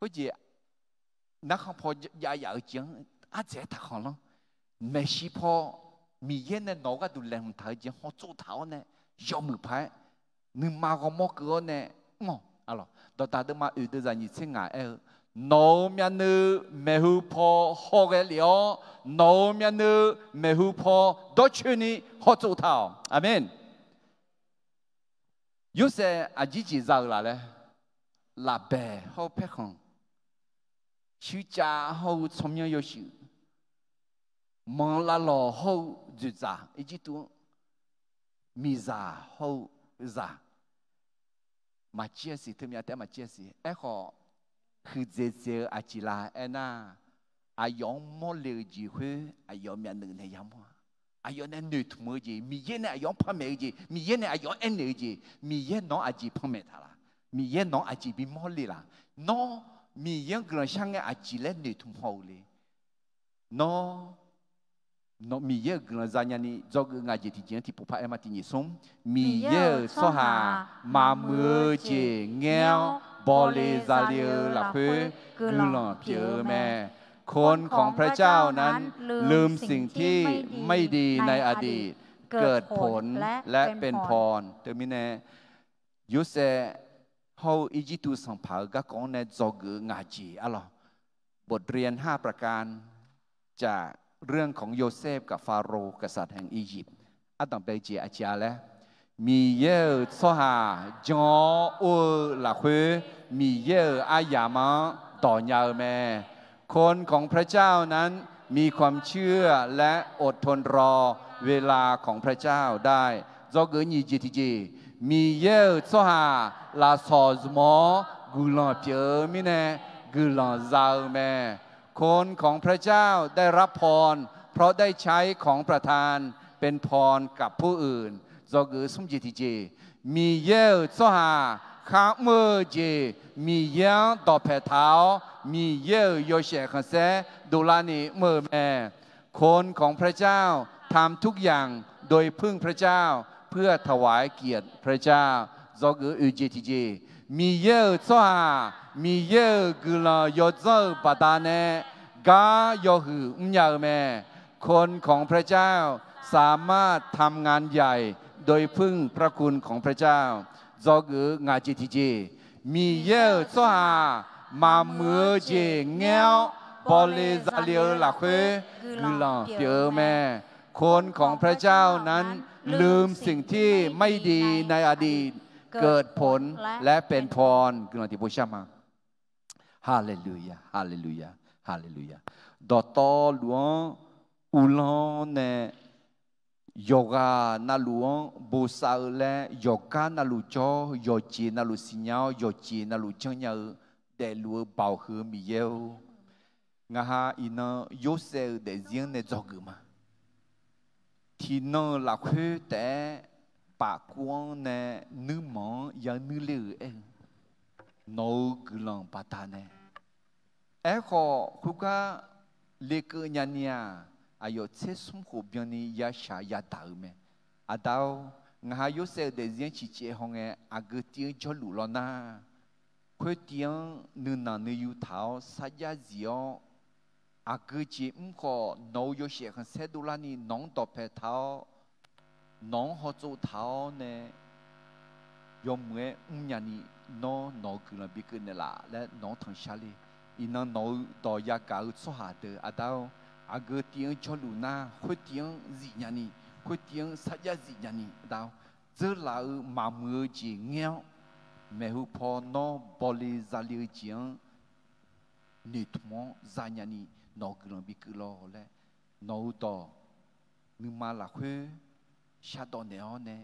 khoerjeq narkhan paw jav yaf-eu jeq-anr ardzaeq-aer taqkhanq lanr. Maeqshi paw Miqyaer nae nawq-eu gharduq laeqhmq taq-eu jeq hawtsov taq-awr nae, yawmuiq paq-aer nuima ghawrmawr keuv-awr nae mr-awq. Dawqdaq deuvma oeq deuvzaq nyiq tser ngaq aer-eu, Nawq-euq myavnuiv maeqhu paw hawghae lef-awr, nawq-euq myavnuiv maeqhu paw dawrcoeni hawtsov taq-awq. Aqmeq. Yorsaev aqjir jeq za-euq laf laer, lafbaeq hawr-eu paerkhanq, shuircav hawr-eu tsawrmyanr yawshuif, manq lavlawq hawr-eu dzoeqdzaq Irjirtuv-anr, miqzaq hawr-eu zaq, maqjir-a siq, teumyav taef-aer maqjir-a siq. Aerkhawf, huiqdzaeq dzaeq-eu aqjeq la aernar, aqyawf-anr mawrle-eu jeq khoer aqyawf myavnuiv nae yamawr-a. Aqyawf nae noeqtmq-eu jeq, Miqyaer nae aqyawf-anr panmaeq-eu jeq, Miqyaer nae aqyawf-anr aernaeq-eu jeq, Miqyaer nawq-anr aqjeq panmaeq taq laf? Miqyaer nawq-anr aqjeq bimawr le laf? Nawr Miqyaer-anr guiqlanq sharngae aqjeq laer noeqtmq haw-eu le? Nawr Miqyaer-euq guiqlanq zanya ni dzawgeuf nga jeq tiqjeq-anr tiqpov par aer ma. Tiq nyiq smr, Miqyaer-euq tsawrhaq maqmuiq-eu jeq ngaer-awr bawle zale-eu lafkhoer guiqlanq pyeuf-eu mae. คนของพระเจ้านั้นลืมสิ่งที่ไม่ดีในอดีต เกิดผลและเป็นพร Teumirnae Yorsaev hawr-eu Irjirtuv sanqpaq-euq garkawv-anr nae dzawgeuf-eu nga jeq arlawq. บทเรียนห้าประการ จากเรื่องของโยเซฟกับฟาโรห์ กษัตริย์แห่งอียิปต์ Ardanqbae jeq aqjeq-a laer, Miqyaer-euq tsawrhaq jan-awr or-eu lafkhoer Miqyaer-euq aryamq-anr dawq nya-eu mae. คนของพระเจ้านั้นมีความเชื่อและอดทนรอ เวลาของพระเจ้าได้ Dzawgeuf nyiq jeq tiqjeq, Miqyaer-euq tsawrhaq lafsawq zmq-awr guiqlanq pyeuf-eu mirnae guiqlanq za-eu mae. คนของพระเจ้าได้รับพร เพราะได้ใช้ของประทานเป็นพรกับผู้อื่น Dzawgeuf smr jeq tiqjeq, Miqyaer-euq tsawrhaq kharmr-eu jeq Miqyaer-anr dawqpaeq taq-awr, Miqyaer-euq yawshaef khanqsaer dovlar ni mr-eu mae. คนของพระเจ้าทำทุกอย่างโดยพึ่งพระเจ้า เพื่อถวายเกียรติพระเจ้า Dzawgeuf oeq jeq tiqjeq, Miqyaer-euq tsawrhaq Miqyaer-euq guiqlanq yawdzanr-eu baqda nae gar yawhuiq mrnya-eu mae. คนของพระเจ้าสามารถทำงานใหญ่โดยพึ่งพระคุณของพระเจ้า Dzawgeuf nga jeq tiqjeq, Miqyaer-euq tsawrhaq maqmuiq-eu jeq ngaer-awr bawle zale-eu lafkhoer guiqlanq pyeuf-eu mae. คนของพระเจ้านั้นลืมสิ่งที่ไม่ดีในอดีต เกิดผลและเป็นพร Guiqlanq tiqpov shar ma. Haleluya, haleluya. Haleluya. Dawqtawvluf-anr uvlanr nae, yawqghaq navluf-anr bosav-eu laer, yawqgar navluf jawr, yawqjeq navluf siqnya-awr, yawqjeq navluf janrnya-eu daefluf-eu Baoq huiq-eu Miqyaer-or, ngaq ha iqnan Yorsaev-euq daefzir-anr nae dzawgeuf ma. Tiqnan-euq lafkhoer taef-aer pafkuv-anr nae nuirmanq-anr yanuir ler-euq aer-eu, nawq-euq guiqlanq baqdanae. Aerkhawf, khoergar lekeuv nyani-aq, aqyawf tser smr khof byanni yashaq yadaq-euq mae. Aqda-or, ngaq ha Yorsaev-euq daefzir-anr ciqcaev hawngae, aqgeu tiv-anr jawrluf lawr nar, khoertiv-anr nuinanq nuiyu taq-awr sarjax zif-awr, aqgeu jeq mr khawf, nawq-euq yawshaef khanqsaer dovlarni nawq-anr dawqpae taq-awr, nawq-anr hawtsov taq-awr nae, yawmuiq-aer mrnya ni, nawr nawq-euq guiqlanq bikeuv naeqlaf laer nawq-anr tanqshar le. Iqnan nawq-eu dawq yagaq-eu tsawrhaq deuq, aqda-or, aqgeu tiv-anr jawrluf nar, khoertiv-anr zifnya ni, khoertiv-anr sarjax zifnya ni, aqda-or, dzeurlaf-eu maqmuiq-eu jeq ngaer-awr, maeqhu paw nawr bawle zale-eu jeq-anr noeqtmq-anr zanya ni, nawq-euq guiqlanq bikeuv lawr laer, nawq-euq dawq nuima lafkhoer shardawq naeq-awr nae,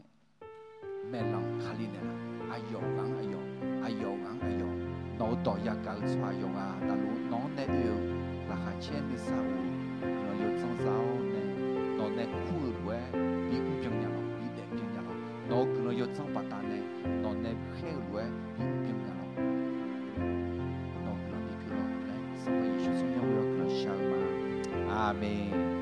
maeqlanq Kali naeqlaf. Aqyawf ghaq-anr aqyawf, aqyawf ghaq-anr aqyawf, nawq-euq dawq yagaq-eu tsawrhaq yawqghaq navluf nawq-anr nae oe-eu laqkhaq caer nuisar-euq guiqlanq yawdzanr za-awr nae, nawq nae kur-euq lof-aer bi mrbyan nya lawq, bi daef byan nya lawq. Nawq-euq guiqlanq yawdzanr baqdanae, nawq nae khaer-euq lof-aer bi mrbyan nya lawq. Nawq-euq guiqlanq bikeuv lawr laer, Sanqpaq Yeqsur tsawrmyanr-eu guiqlanq shar-eu ma. Aqmeq.